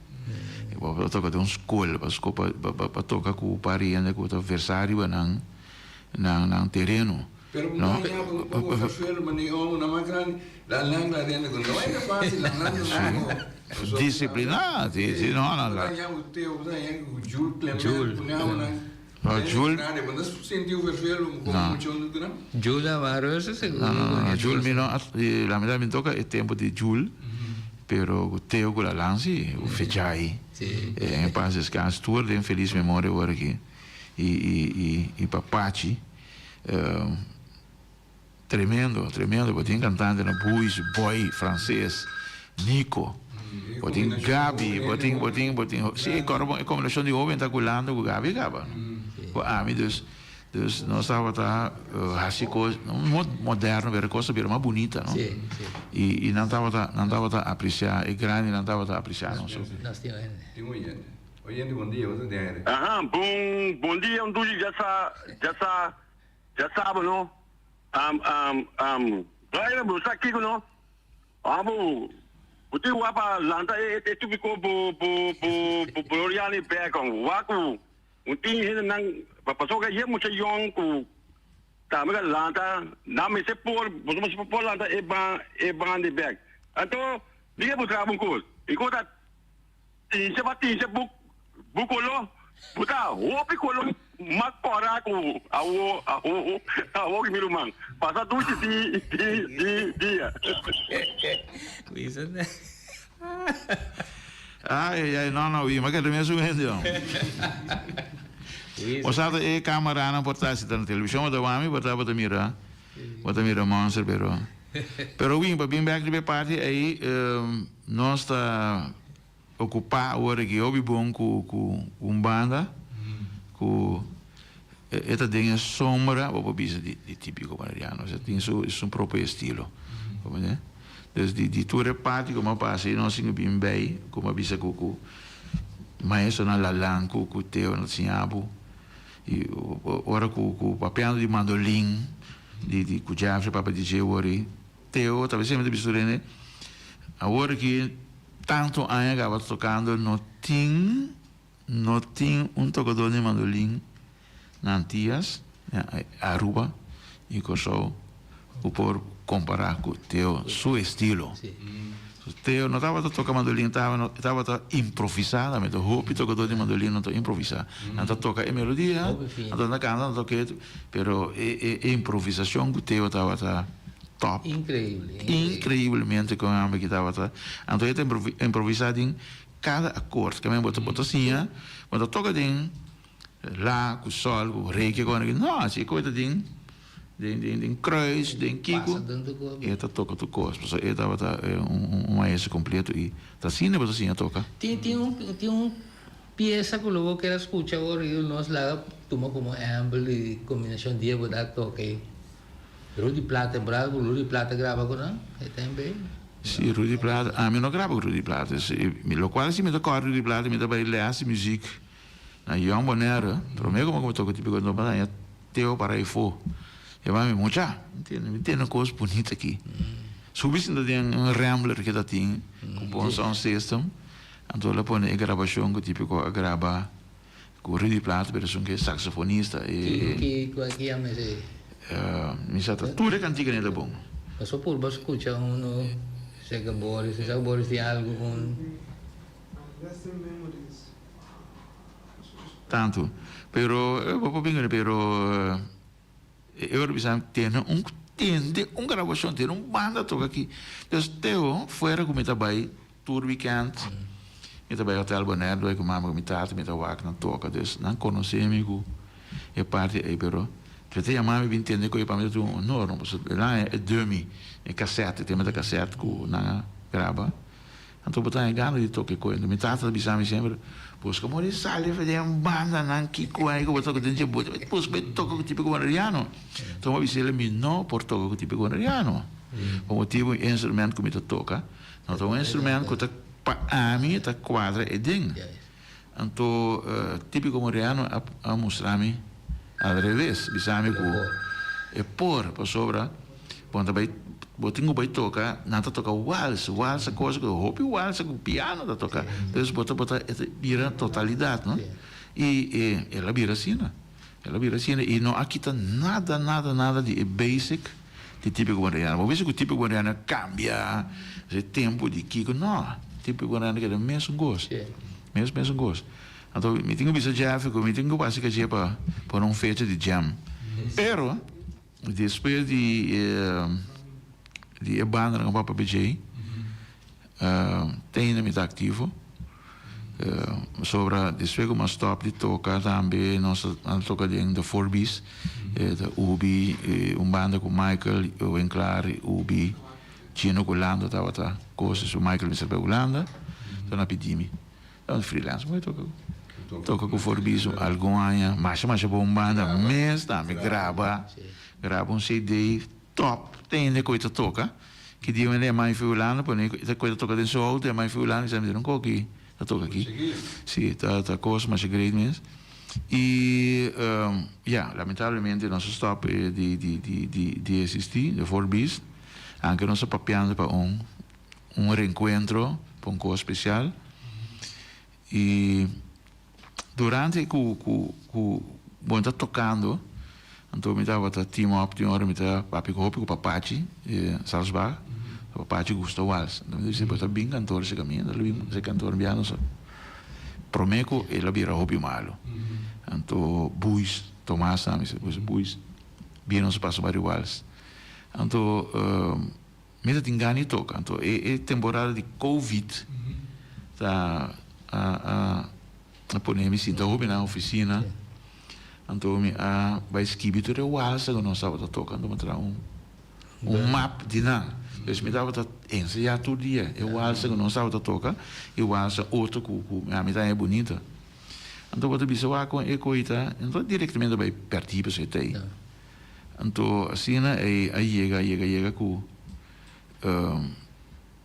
bo toka den un skol pa toka ku par di hende ku ta versá riba nan nan tereno. Pero bo no haña bo bo verveel mane omo nan mas grandi la nan la rende ku no e ta fácil la nan ta nan bo. Disipliná si si no no. Bo ta haña bo Teo bo ta haña ku Jul Clement ku nan nan. No, Jul. No. Jul a baha reuze seguro. No, no, no, Jul mi no, la mitad mi toca e tempo di Jul, pero cu Teo cu Lalan si, cu Fechai. Si. En paz descanse, tur den feliz memoria awor aki. Y, y, y, y Papachi. Tremendo, tremendo, bo tin cantante na Buis, Boy, Frances, Nico, bo tin Gaby, bo tin, bo tin, bo tin, si e coro bon, e combinacion di hoben ta cu Lando cu Gaby caba, cu ami, dus, dus nos tabata haci cos moderno, pero e cos ta bira mas bunita, no? Y, y nan tabata, nan tabata aprecia, e grandinan tabata aprecia nos. Nos tin oyente. Tin oyente. Oyente, bon dia, bo ta den aire. Aha, bon, bon dia, un dushi, ya sa, ya sa. Ya saba no am am am Brian bo sa kiko no amo bo tin wak pa lanta e e tupiko bo bo bo bo Gloriani bek on wak ku un tin hende nan pasobra ye mucha yong ku tambe ka lanta nan mester por boso mester por lanta e ban e bandi bek anto mi ke mustra bo un kos i ku ta Tincha pa tincha bu bu kolo bu ta hopi kolo mas kora ku awo awo awo ki mi ruman pasa dushi di di di dia. Ay ay ay no no wi ma keda mesun hende no. Bo sa ta e camaranan por ta si ta na television bo ta wami bo ta bo ta mira bo ta mira monster pero pero win pa bin bek riba e parti ey Nos ta okupá awor aki hopi bon ku ku un banda ku e ta den e sombra, bo por bisa, di Típico Boneriano. Osea tin su su propio estilo. Bo comprende? Dus di di tur e parti ku mi a pasa ei nos tin bin bei ku mi a bisa ku ku maestronan Lalan ku ku Teo nan ta siña bo i ora ku ku papiando di mandolin di di ku Jeffrey papia di dje awor ei Teo ta bisa mi ta bisa tur hende awor aki tantu aña kaba tokando no tin No tin un tokadó di mandolin na Antias, na Aruba i Kòrsou ku por kompará ku Theo su estilo. Theo no tabata toka mandolin, e tabata improvisá tambe. Ta hopi tokadó di mandolin no ta improvisá. Nan ta toka e melodia, anto nan ta kanta, nan ta toka e, pero e improvisashon ku Theo tabata tòp. Inkreiblemente kon e hòmber aki tabata. Anto e ta improvisá den Kada akord ke men bo ta bo ta siña, bo ta toka den la ku sol ku re ke kos no si e kos ta den den den den kruis den kiko e ta toka tur kos pasobra e tabata un maestro kompleto i ta asina bo ta siña toka. Tin tin un tin un piesa ku lo bo kier a skucha awor i nos laga tuma komo ehèmpel di kombinashon dia bo ta toka ei. Rudy Plata, temporada ku Rudy Plata graba ku nan e tempo ei. Si, Rudy Plata, ami no graba ku Rudy Plata. Lokual si mi ta kòrda Rudy Plata, mi ta bai lès di muzik na Jong Bonaire, promé ku mi toka Típico Anto Banda, Teo para efo. E bai mi, Mucha, mi tende un kos bunita aki. Subi sinta den un Rambler ke ta tin ku bon sound system, anto el a pone e grabashon ku Típico a graba. Cu Rudy Plaat pero esun ke saxofonista e. Ki ki ki yama esey? Mi sa ta tur e cantica ne ta bon. Paso purba scucha uno seca Boris, mi sa cu Boris tin algo un. Tanto pero bo por bin pero e ora bisa tene un tende un grabacion tene un banda toca aki dus Teo fuera cu mi ta bay Tur weekend mi ta bai Hotel Bonaire dor ku mama ku mi tata mi ta wak nan toka dus nan konosé mi ku e parti ei pero mi ta yama mi bin tende ku e pa mi ta un honor no pasobra nan a e dummy e cassette e tema ta cassette ku nan a graba anto bo ta haña gana di toka e koe anto mi tata ta bisa mi semper buska mor di sali for den bandanan kiko ei ku bo toka den dje bote buska bai toka ku tipo boneriano anto mi a bisa el mi no por toka ku tipo boneriano pa motibu e instrument ku mi ta toka. No ta un instrument ku ta pa ami ta kuadra e den. Anto Típico Moriano a a mustra mi al reves, bisa mi ku e por pasobra bo ta bai bo tin ku bai toka nan ta toka wals, wals ta cosa ku hopi wals ku piano ta toka. Dus bo ta bo ta e ta bira totalidat no. I e el a bira asina, el a bira asina i no a kita nada nada nada di e basic. Di Típico Boneriano. Bo bisa ku Típico Boneriano a kambia e tempu di kiko? No, Típico Boneriano keda mesun kos. Mes mesun kos. Anto mi tin ku bisa Jeffrey ku mi tin ku basa kaché pa pone un fecha di jam. Pero despues di di e bandanan ku Papa Bejay te ainda mi ta aktivo. Sobra despues ku mi a stòp di toka tambe nos a toka den The Four B's, e ta Ubi, un banda ku Michael Winklaar, Ubi, Gino ku Lando tabata kos, su Michael mester bai Hulanda, enton a pidi mi, tabata freelance mi bai toka ku toka ku Four B's algun aña, masha masha bon banda mes tambe graba, graba un CD top te hende ku e ta toka. Ki dia wende e mai fi Hulanda pone e ta toka den su auto e mai fi Hulanda bisa mi ta un koki ta toka aki si ta ta kos masha great mes i ya lamentablemente nos a stop di di di di di existi de four B's anke nos a papiando pa un un reencuentro pa un kos special i Durante ku ku ku bo ta tokando, anto mi tabata team up tin ora mi ta papia ku hopi ku Papachi Salsbach, Papachi gusta wals. Anto mi ta bisa bo ta bin kantor si kaminda, lo bin si kantor bia nos prome ku el a bira hopi malu. Anto Buis Tomas tambe si Buis bia nos pasa bari wals. Anto Mi ta tin gana di toka. Anto e e temporada di covid ta a a a pone mi sinta hopi na oficina. Anto mi a bai skibi tur e walsa ku nos tabata toka. Anto mi a traha un un map di nan. Dus mi tabata ensaya tur dia e walsa ku nos tabata toka i walsa otro ku ku ami ta haña bunita. Anto bo ta bisa wak kon e koe ta, anto direktamente bai pèrdí pasobra e ta ei. Anto asina e a yega, yega, yega ku.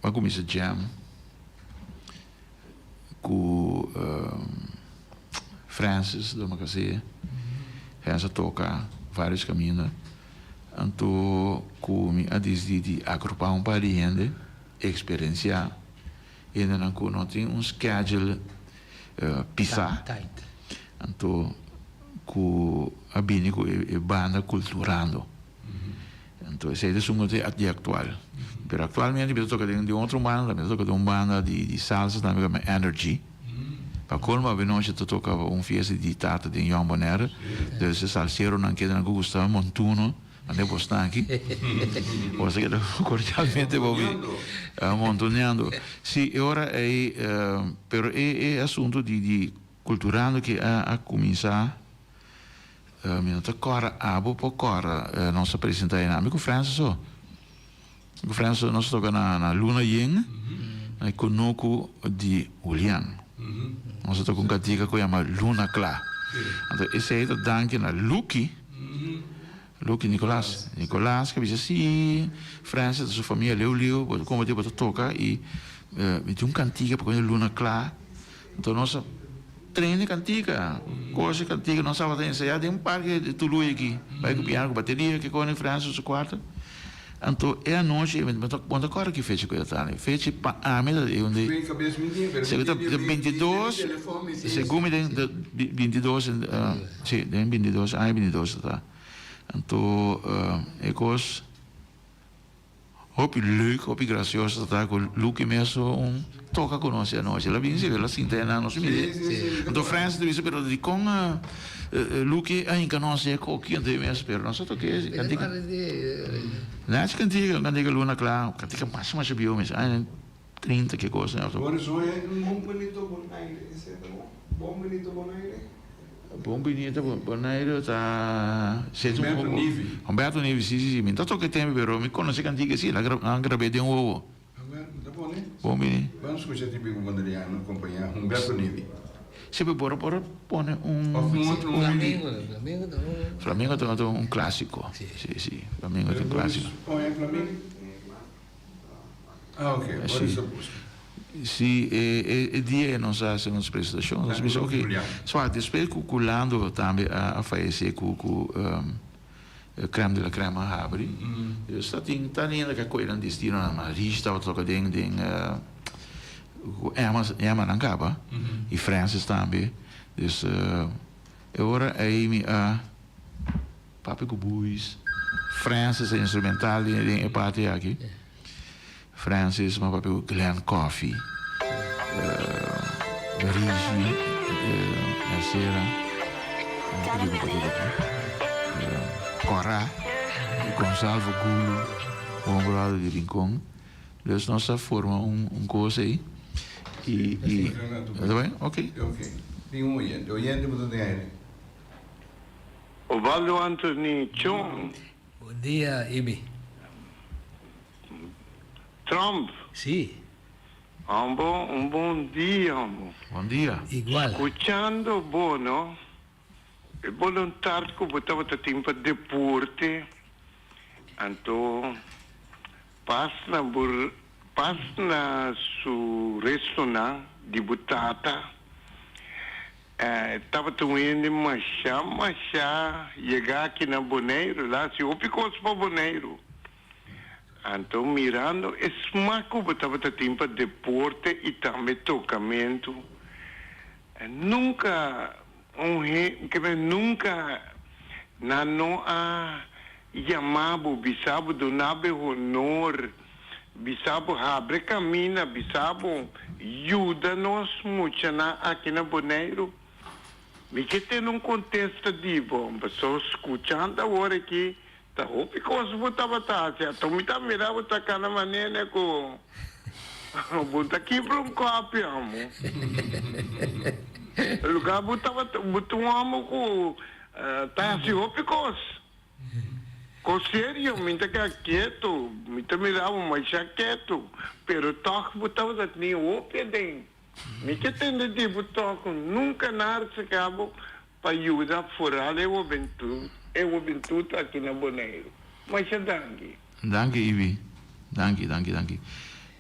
a kuminsá jam ku Francis Domacassé. Francis a toka vários kaminda. Anto ku mi a disidí di agrupá un par di hende eksperensiá, hendenan ku no tin un schedule pisá, anto ku a bini ku e banda Kulturando. Anto esei ta esun ku ta di aktual. Pero aktualmente mi ta toka den otro banda, mi ta toka den un banda di salsa tambe ku yama Energy. Pa colmo avenochi ta toca un fiesta di tata den Jong Bonaire, dus e salseronan keda nan cu gusta montuno, manda e bosnan aki. Boso keda cordialmente bobi montuneando. Si, e ora ey, pero e e asunto di di culturando ki a a cuminsa, mi no ta corda abo por corda, nos a presenta eynan, ami cu Francis so. Cu Francis nos toca na na Luna Yen na e cunucu di Julian. Nos a toca un cantica cu yama Luna Cla. Anto esey ta danki na Lucky, Lucky Nicolas, Nicolas cu a bisa si Francis ta su famia leu leu bo ta como bo ta toca y mi tin un cantica pa cu Luna Cla. Anto nos a train e cantica, cos e cantica nos tabata ensaya den un parke di Tului aki, bai cu piano cu bateria ke con e Francis su cuarto. Anto e anochi mi ta bo ta corda ki fecha cu e ta tani, fecha pa ami ta e un di segun ta bintidos segun mi den bintidos si den bintidos aña bintidos ta ta. Anto e cos. Hopi leuk, hopi gracioso ta ta cu Lucky mes un toca cu nos e anochi. El a bin si, el a sinta enan nos mira. Anto Francis ta bisa, pero dicon Lucky a hinca nos e koki anto e mes, pero nos a toke cantica. Nachi cantica, cantica Luna Cla, cantica masha masha bieu mes, aña 30 ke cos. Por eso e un bon bonito Bonaire, ese ta bon? Bon bonito Bonaire? Bon binita Boneiru ta seti un Humberto Nivi. Humberto Nivi si si si mi ta toca e tempo pero mi conoce cantica si el a grab'e den wowo. Awel mi ta pone. Bon bini. Ban scucha tipico boneriano acompaña Humberto Nivi. Si pero por por pone un. Of un otro un. Flamingo Flamingo ta un. Flamingo ta un clasico si si Flamingo ta un clasico. Pone Flamingo. Ah ok, Boris a busca. Si, e dia e nos a hasi nos presentacion, nos a bisa ok, so despues cu cu Lando tambe a fayece cu cu Crème de la Crème a habri, dus ta tin ta hende cu a coge nan destinonan, ma Rishi tabata toca den den cu Emma Emma nan caba y Francis tambe, dus e ora ey mi a. Papia ku Buis, Francis e instrumental den e parti aki. Francis, ma papia ku Glenn Coffey, Rishi, Mercera, Cora, Gonzalvo Gulu, bon brother di Rincon. Dus nos a forma un kos ei i, i, ta bai? Ok. Ok. Tin un oyente. Oyente bo ta den aire. Ovaldo Anthony Chong. Bon dia, Ibi. Trump. Si. Hombo, un bon dia, hombo. Bon dia. Igual. Scuchando bo, no? E boluntad cu bo tabata tin pa deporte, anto pas na bo, pas na su restonan di bo tata. E tabata un hende masha masha yega aki na Boneiru, el a hasi hopi kos pa Boneiru. Anto mirando e smak ku bo tabata tin pa deporte i tambe tokamentu, nunka un he ke men nunka nan no a yama bo, bisa bo, duna bo e honor, Bisa bo habre camina, bisa bo yuda nos muchanan aki na Boneiru. Mi ke tene un contesta di bo, pasobra scuchando awor aki ta hopi cos bo tabata haci, ato mi ta mira bo ta cana manera cu bo ta kibra un kopi amo. Lugar bo tabata, bo ta un homo cu ta haci hopi cos. Ko serio, mi ta keda ketu, mi ta mira bo masha ketu, pero tòg bo tabata tin hopi aden. Mi ke tende di bo tòg ku nunka nan a aserká bo pa yuda foral e hobentut, e hobentut aki na Boneiru. Masha danki. Danki Ivy. Danki, danki, danki.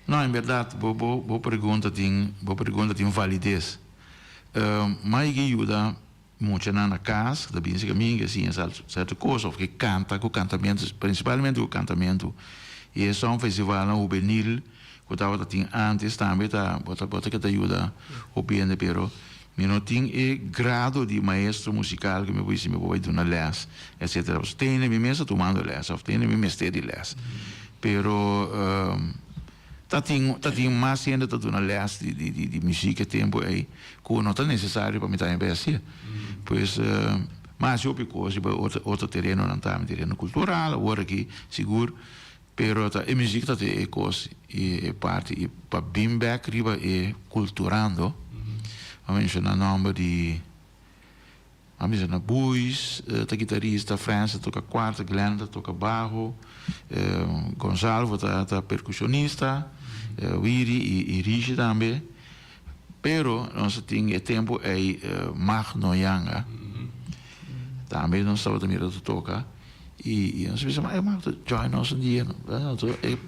No, en berdad, bo, bo, bo pregunta tin, bo pregunta tin validez. M'a yega yuda muchanan na cas, ku ta bin serka mi, ke siña sierto cos, of ke canta ku cantamentu, principalmente ku cantamentu. I e songfestivalnan hubenil ku tabata tin antes tambe ta, bo ta, bo ta keda yuda hopi hende, pero mi no tin e grado di maestro musical ku mi por bisa mi por bai duna les, etcetera. Pasobra tene mi mes ta tumando les, of tene mi mester di les. Pero ta tin ta tin mas hende ta duna les di di di muziek e tempo ei ku no ta nesesario pa mi tambe bai hasié. Pues mi a hasi hopi kos riba otro otro terenonan tambe, tereno kultural awor aki sigur, pero ta e muziek ta e kos i e parti i pa bin bek riba e kulturando a menshoná nòmber di. A bisa na Buis ta guitarista, Frans ta toca cuarta, Glenn ta toca baho, Gonzalvo ta ta percusionista, Wiri y Rishi tambe. Pero nos a tin e tempo ey Magno Yanga tambe nos tabata mira ta toca y nos a bisa ma Magno join nos un dia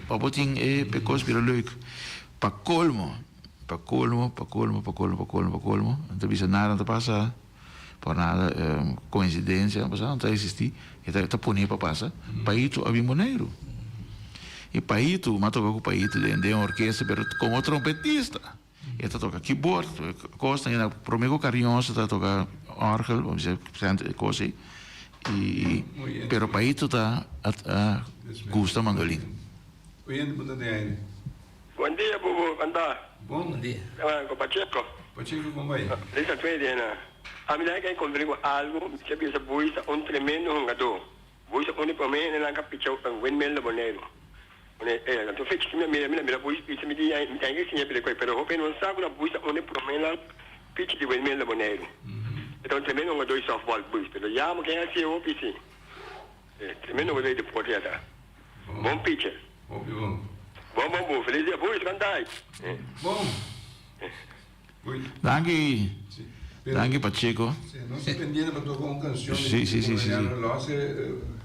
pa bo tin e cos bira leuk. Pa colmo, pa colmo, pa colmo, pa colmo, pa colmo, pa colmo, no ta bisa nada no ta pasa. Por nada coincidencia no pasa, no ta existi, e ta pone pa pasa. Paito a bin Boneiru. Y Paito, mi a toca cu Paito den den orkesta, pero como trompetista. E ta toca keyboard, cosnan, y na prome cu Carrion ta toca orgel, bo bisa cos ey. Y, pero Paito ta a gusta mandolin. Oyente bo ta den aire. Bon dia bubu, kon ta? Bon. Bon dia. Ku Pacheco. Pacheco kon bai? Lisa Tweede na. Ami ta ke kontra ku algu, mi ta bisa Buis ta un tremendo hungadó. Buis ta un di promé hendenan ka picha un windmill na Boneiru. One e anto fecha ki mi a mira, mi na mira Buis picha mi di mi ta ke siña pila koi, pero hopi hende no sa ku na Buis ta un di proménan picha di windmill na Boneiru. E ta un tremendo hungadó di softball Buis, pero ya mo ken hasié hopi si. Tremendo hungadó di deporte ya ta. Bon picha. Hopi bon. Bon bon bon. Feliz dia Buis kantay. Bon. Buis. Danki. Danki Pacheco. Si, nos ta pendiente pa toca un cancion di Si, si, si, si. Lo hace.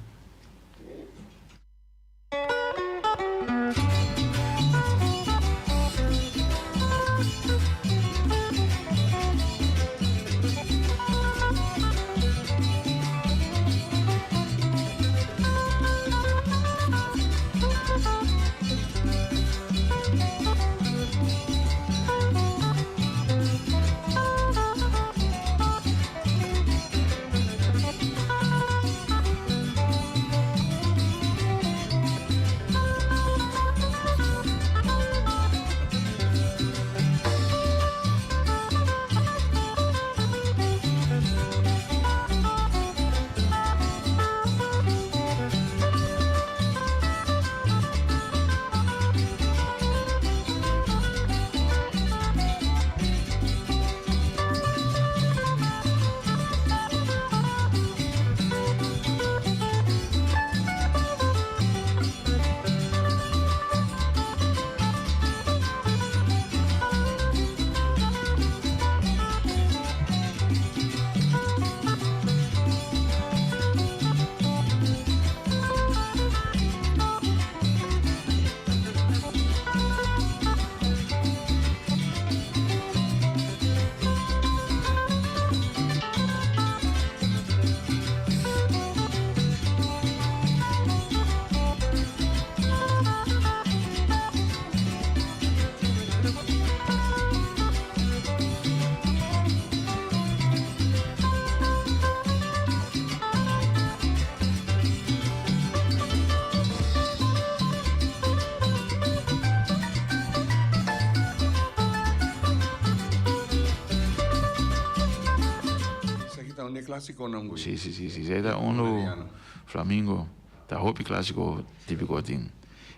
Esaki ta un di e clasiconan güey. Si, si, si, si. Esei ta uno Flamingo. Ta hopi clasico tipico tin.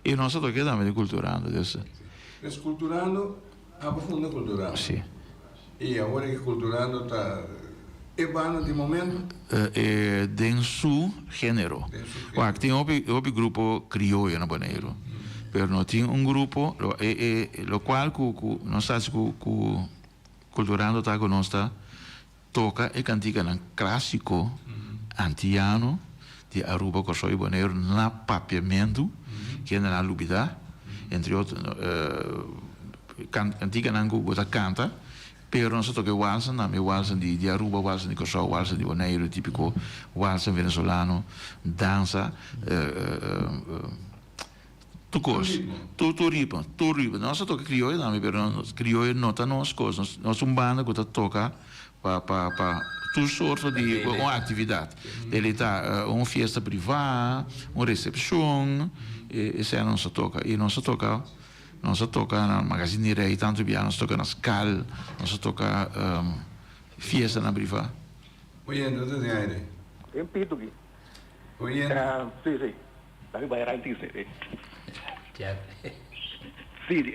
Y nos a toke tambe di Culturando, dus. Pues Culturando, abo funda Culturando. Si. Y awor e Culturando ta e banda di momento? E den su genero. Den su genero. Wak, tin hopi, hopi grupo crioyo na Boneiru. Pero no tin un grupo, lo, e, e, locual cu, cu nos ta haci cu, cu Culturando ta cu nos ta Toka e kantikanan klásiko antiano di Aruba, Kòrsou i Boneiru na papiamentu, kende nan a lubidá. Entre otro kantikanan ku bo ta kanta, pero nos ta toka e walsen tambe, walsen di Aruba, walsen di Kòrsou, walsen di Boneiru, típiko walsen venezolano, dansa, tur kos, tur tur ritmo, tur ritmo. Nos ta toka krioyo tambe, pero krioyo no ta nos kos, nos ta un banda ku ta toka pa pa pa tur sorto di un actividad. Deli ta un fiesta priva, un recepcion, esei nos ta toca. Y nos ta toca, nos ta toca na Magazine di Rey tanto bia, nos ta toca na Skal, nos ta toca fiestanan priva. Oyente, no ta den aire. Den pito ki. Oyente. Si, si. Dami bai ranti si. Si,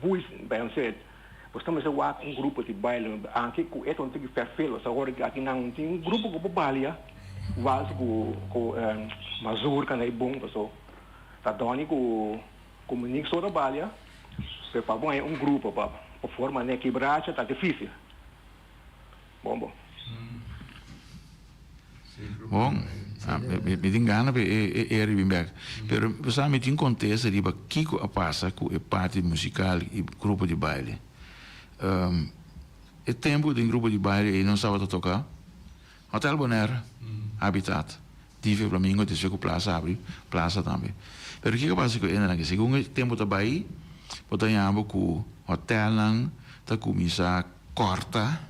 Buis, bai anse. Bo ta mester wak un grupo di baile anke ku e ta un tiki ferfeel pasobra ora aki nan tin un grupo ku por balia wals ku ku mazurka na e bon paso ta dòni ku ku Monique so ta balia pero pa bo haña un grupo pa pa forma ne kibracha ta dificil bon bo. Bon, mi tin gana pa e era bin bek. Pero bo sa mi tin kontesta riba kiko a pasa ku e parti musikal i grupo di baile. E tempu den grupo di baile ei nos tabata toka Hotel Bonaire, Habitat, Divi Flamingo, despues ku Plaza abri, Plaza tambe. Pero kiko a pasa ku e hendenan aki? Segun e tempu ta bai, bo ta haña bo ku hotelnan ta kuminsá kòrta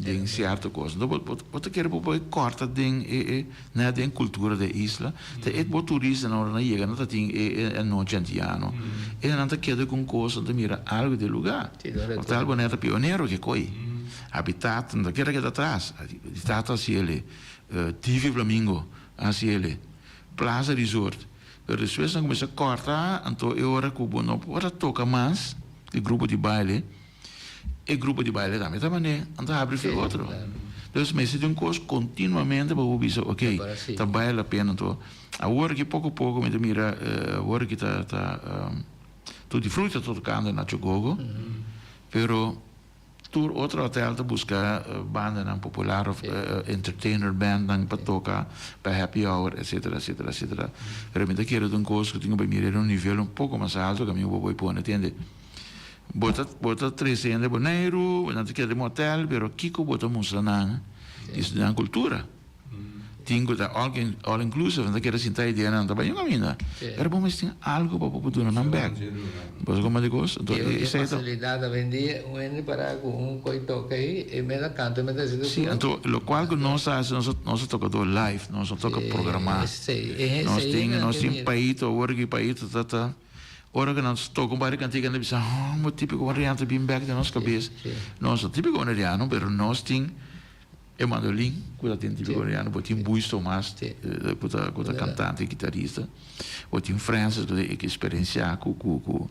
den cierto cos. Enton bo bo ta kere bo por corta den e e net den cultura di e isla. Ta e bo turistanan ora nan yega nan ta tin e e anochi antiano. E nan ta keda cu un cos, nan ta mira algo di e lugar. Hotel Bonaire ta pionero ke coy. Habitat nan ta kere keda atras. Habitat a haci ele, TV Flamingo a haci ele, Plaza Resort. Pero despues nan cuminsa corta, anto e ora cu bo no por a toca mas e grupo di baile. E grupo di baile tambe ta manera, nan ta habri fe otro. Entonces mester di un cos continuamente pa bo bisa ok, ta bale la pena anto. Awor aki poco poco mi ta mira awor aki ta ta Tutti Frutti ta tocando na Chogogo, pero tur otro hotel ta busca bandanan popular of entertainer bandnan pa toca pa happy hour etcetera etcetera etcetera. Pero mi ta kere ta un cos cu tin cu bay mira den un nivel un poco mas alto cu ami bo bay pone tende. Bo ta bo ta trese hende Boneiru, nan ta keda den hotel, pero kiko bo ta mustra nan di nan kultura? Tin ku ta all all inclusive, nan ta keda sinta e dia nan ta bai un kaminda. Pero bo mester tin algu pa bo por duna nan bek. Bo sa komo di kos? Anto E esei ta. Fasilidat awendia un hende para ku un koi toka ei, e mes a kanta, e mes a hasi tur. Si, anto lokual ku nos ta hasi, nos nos ta toka dor live, nos no toka programá. Nos tin nos tin paito awor ki paito ta ta. Ora ku nan toka un par di kantika nan ta bisa, Homber, típiko boneriano ta bin bèk den nos kabes. Nos no típiko boneriano, pero nos tin e mandolin ku ta tin típiko boneriano. Bo tin Buis Tomas ku ta ku ta kantante i kitarista. Bo tin Francis ku ta eksperensiá ku ku ku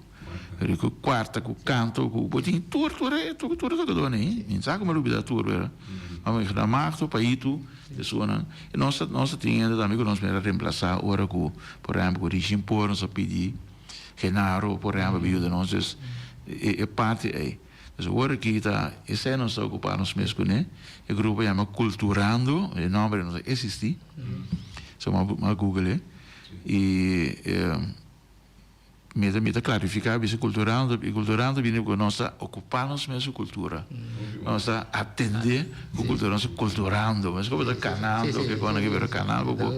ku kuarta, ku kanto, ku bo tin tur tur e tur e tokadónan ei. Mi no sa komo a lubidá tur, pero Magto, Paitu. Esunnan. I nos ta nos ta tin hende tambe ku nos mester a remplasá ora ku por ehèmpel ku Richie Por nos a pidi Genaro por ehèmpel pa yuda nos. Dus e e parti ei. Dus awor aki ta esei nos ta okupá nos mes kuné. E grupo yama Kulturando, e nòmber no ta eksistí. So m'a google e. I e. Mi ta mi ta klarifiká bisa kulturando i kulturando bini ku nos ta okupá nos mes ku kultura. Nos ta atendé ku kultura, nos ta kulturando. Mes ku bo ta kanando ke kos nan pero kana bo por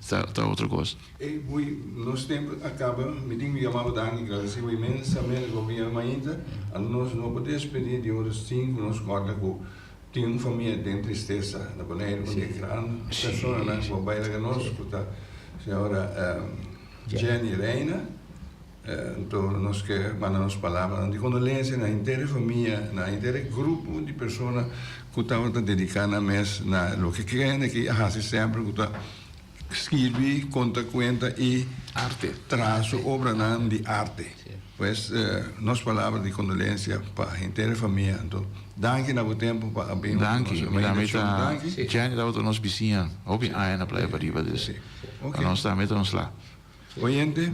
ta ta otro kos. Ey bui, nos tempu a kaba, mi tin ku yama bo danki, gradesí bo inmensamente pa bo yama ainda. Anto nos no por despedí di ora sin ku nos kòrda ku tin un famia den tristesa na Boneiru, un di e gran personanan ku a bai laga nos ku ta señora. Jenny Reina, Anto nos ke manda nos palabranan di kondolensia na henter e famia, na henter e grupo di persona ku tabata dediká nan mes na loke kende ki a hasi semper ku ta skirbi, konta kuenta i traha su obranan di arte. Pues nos palabra di kondolensia pa henter e famia. Anto danki na bo tempu pa a bin Danki, mi tambe ta Jenny tabata nos bisiña hopi aña na Playa Pariba dus. Pa nos tambe ta un sla. Oyente,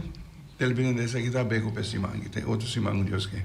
televidente esaki ta beko p'e siman aki. Te otro siman ku Dios ke.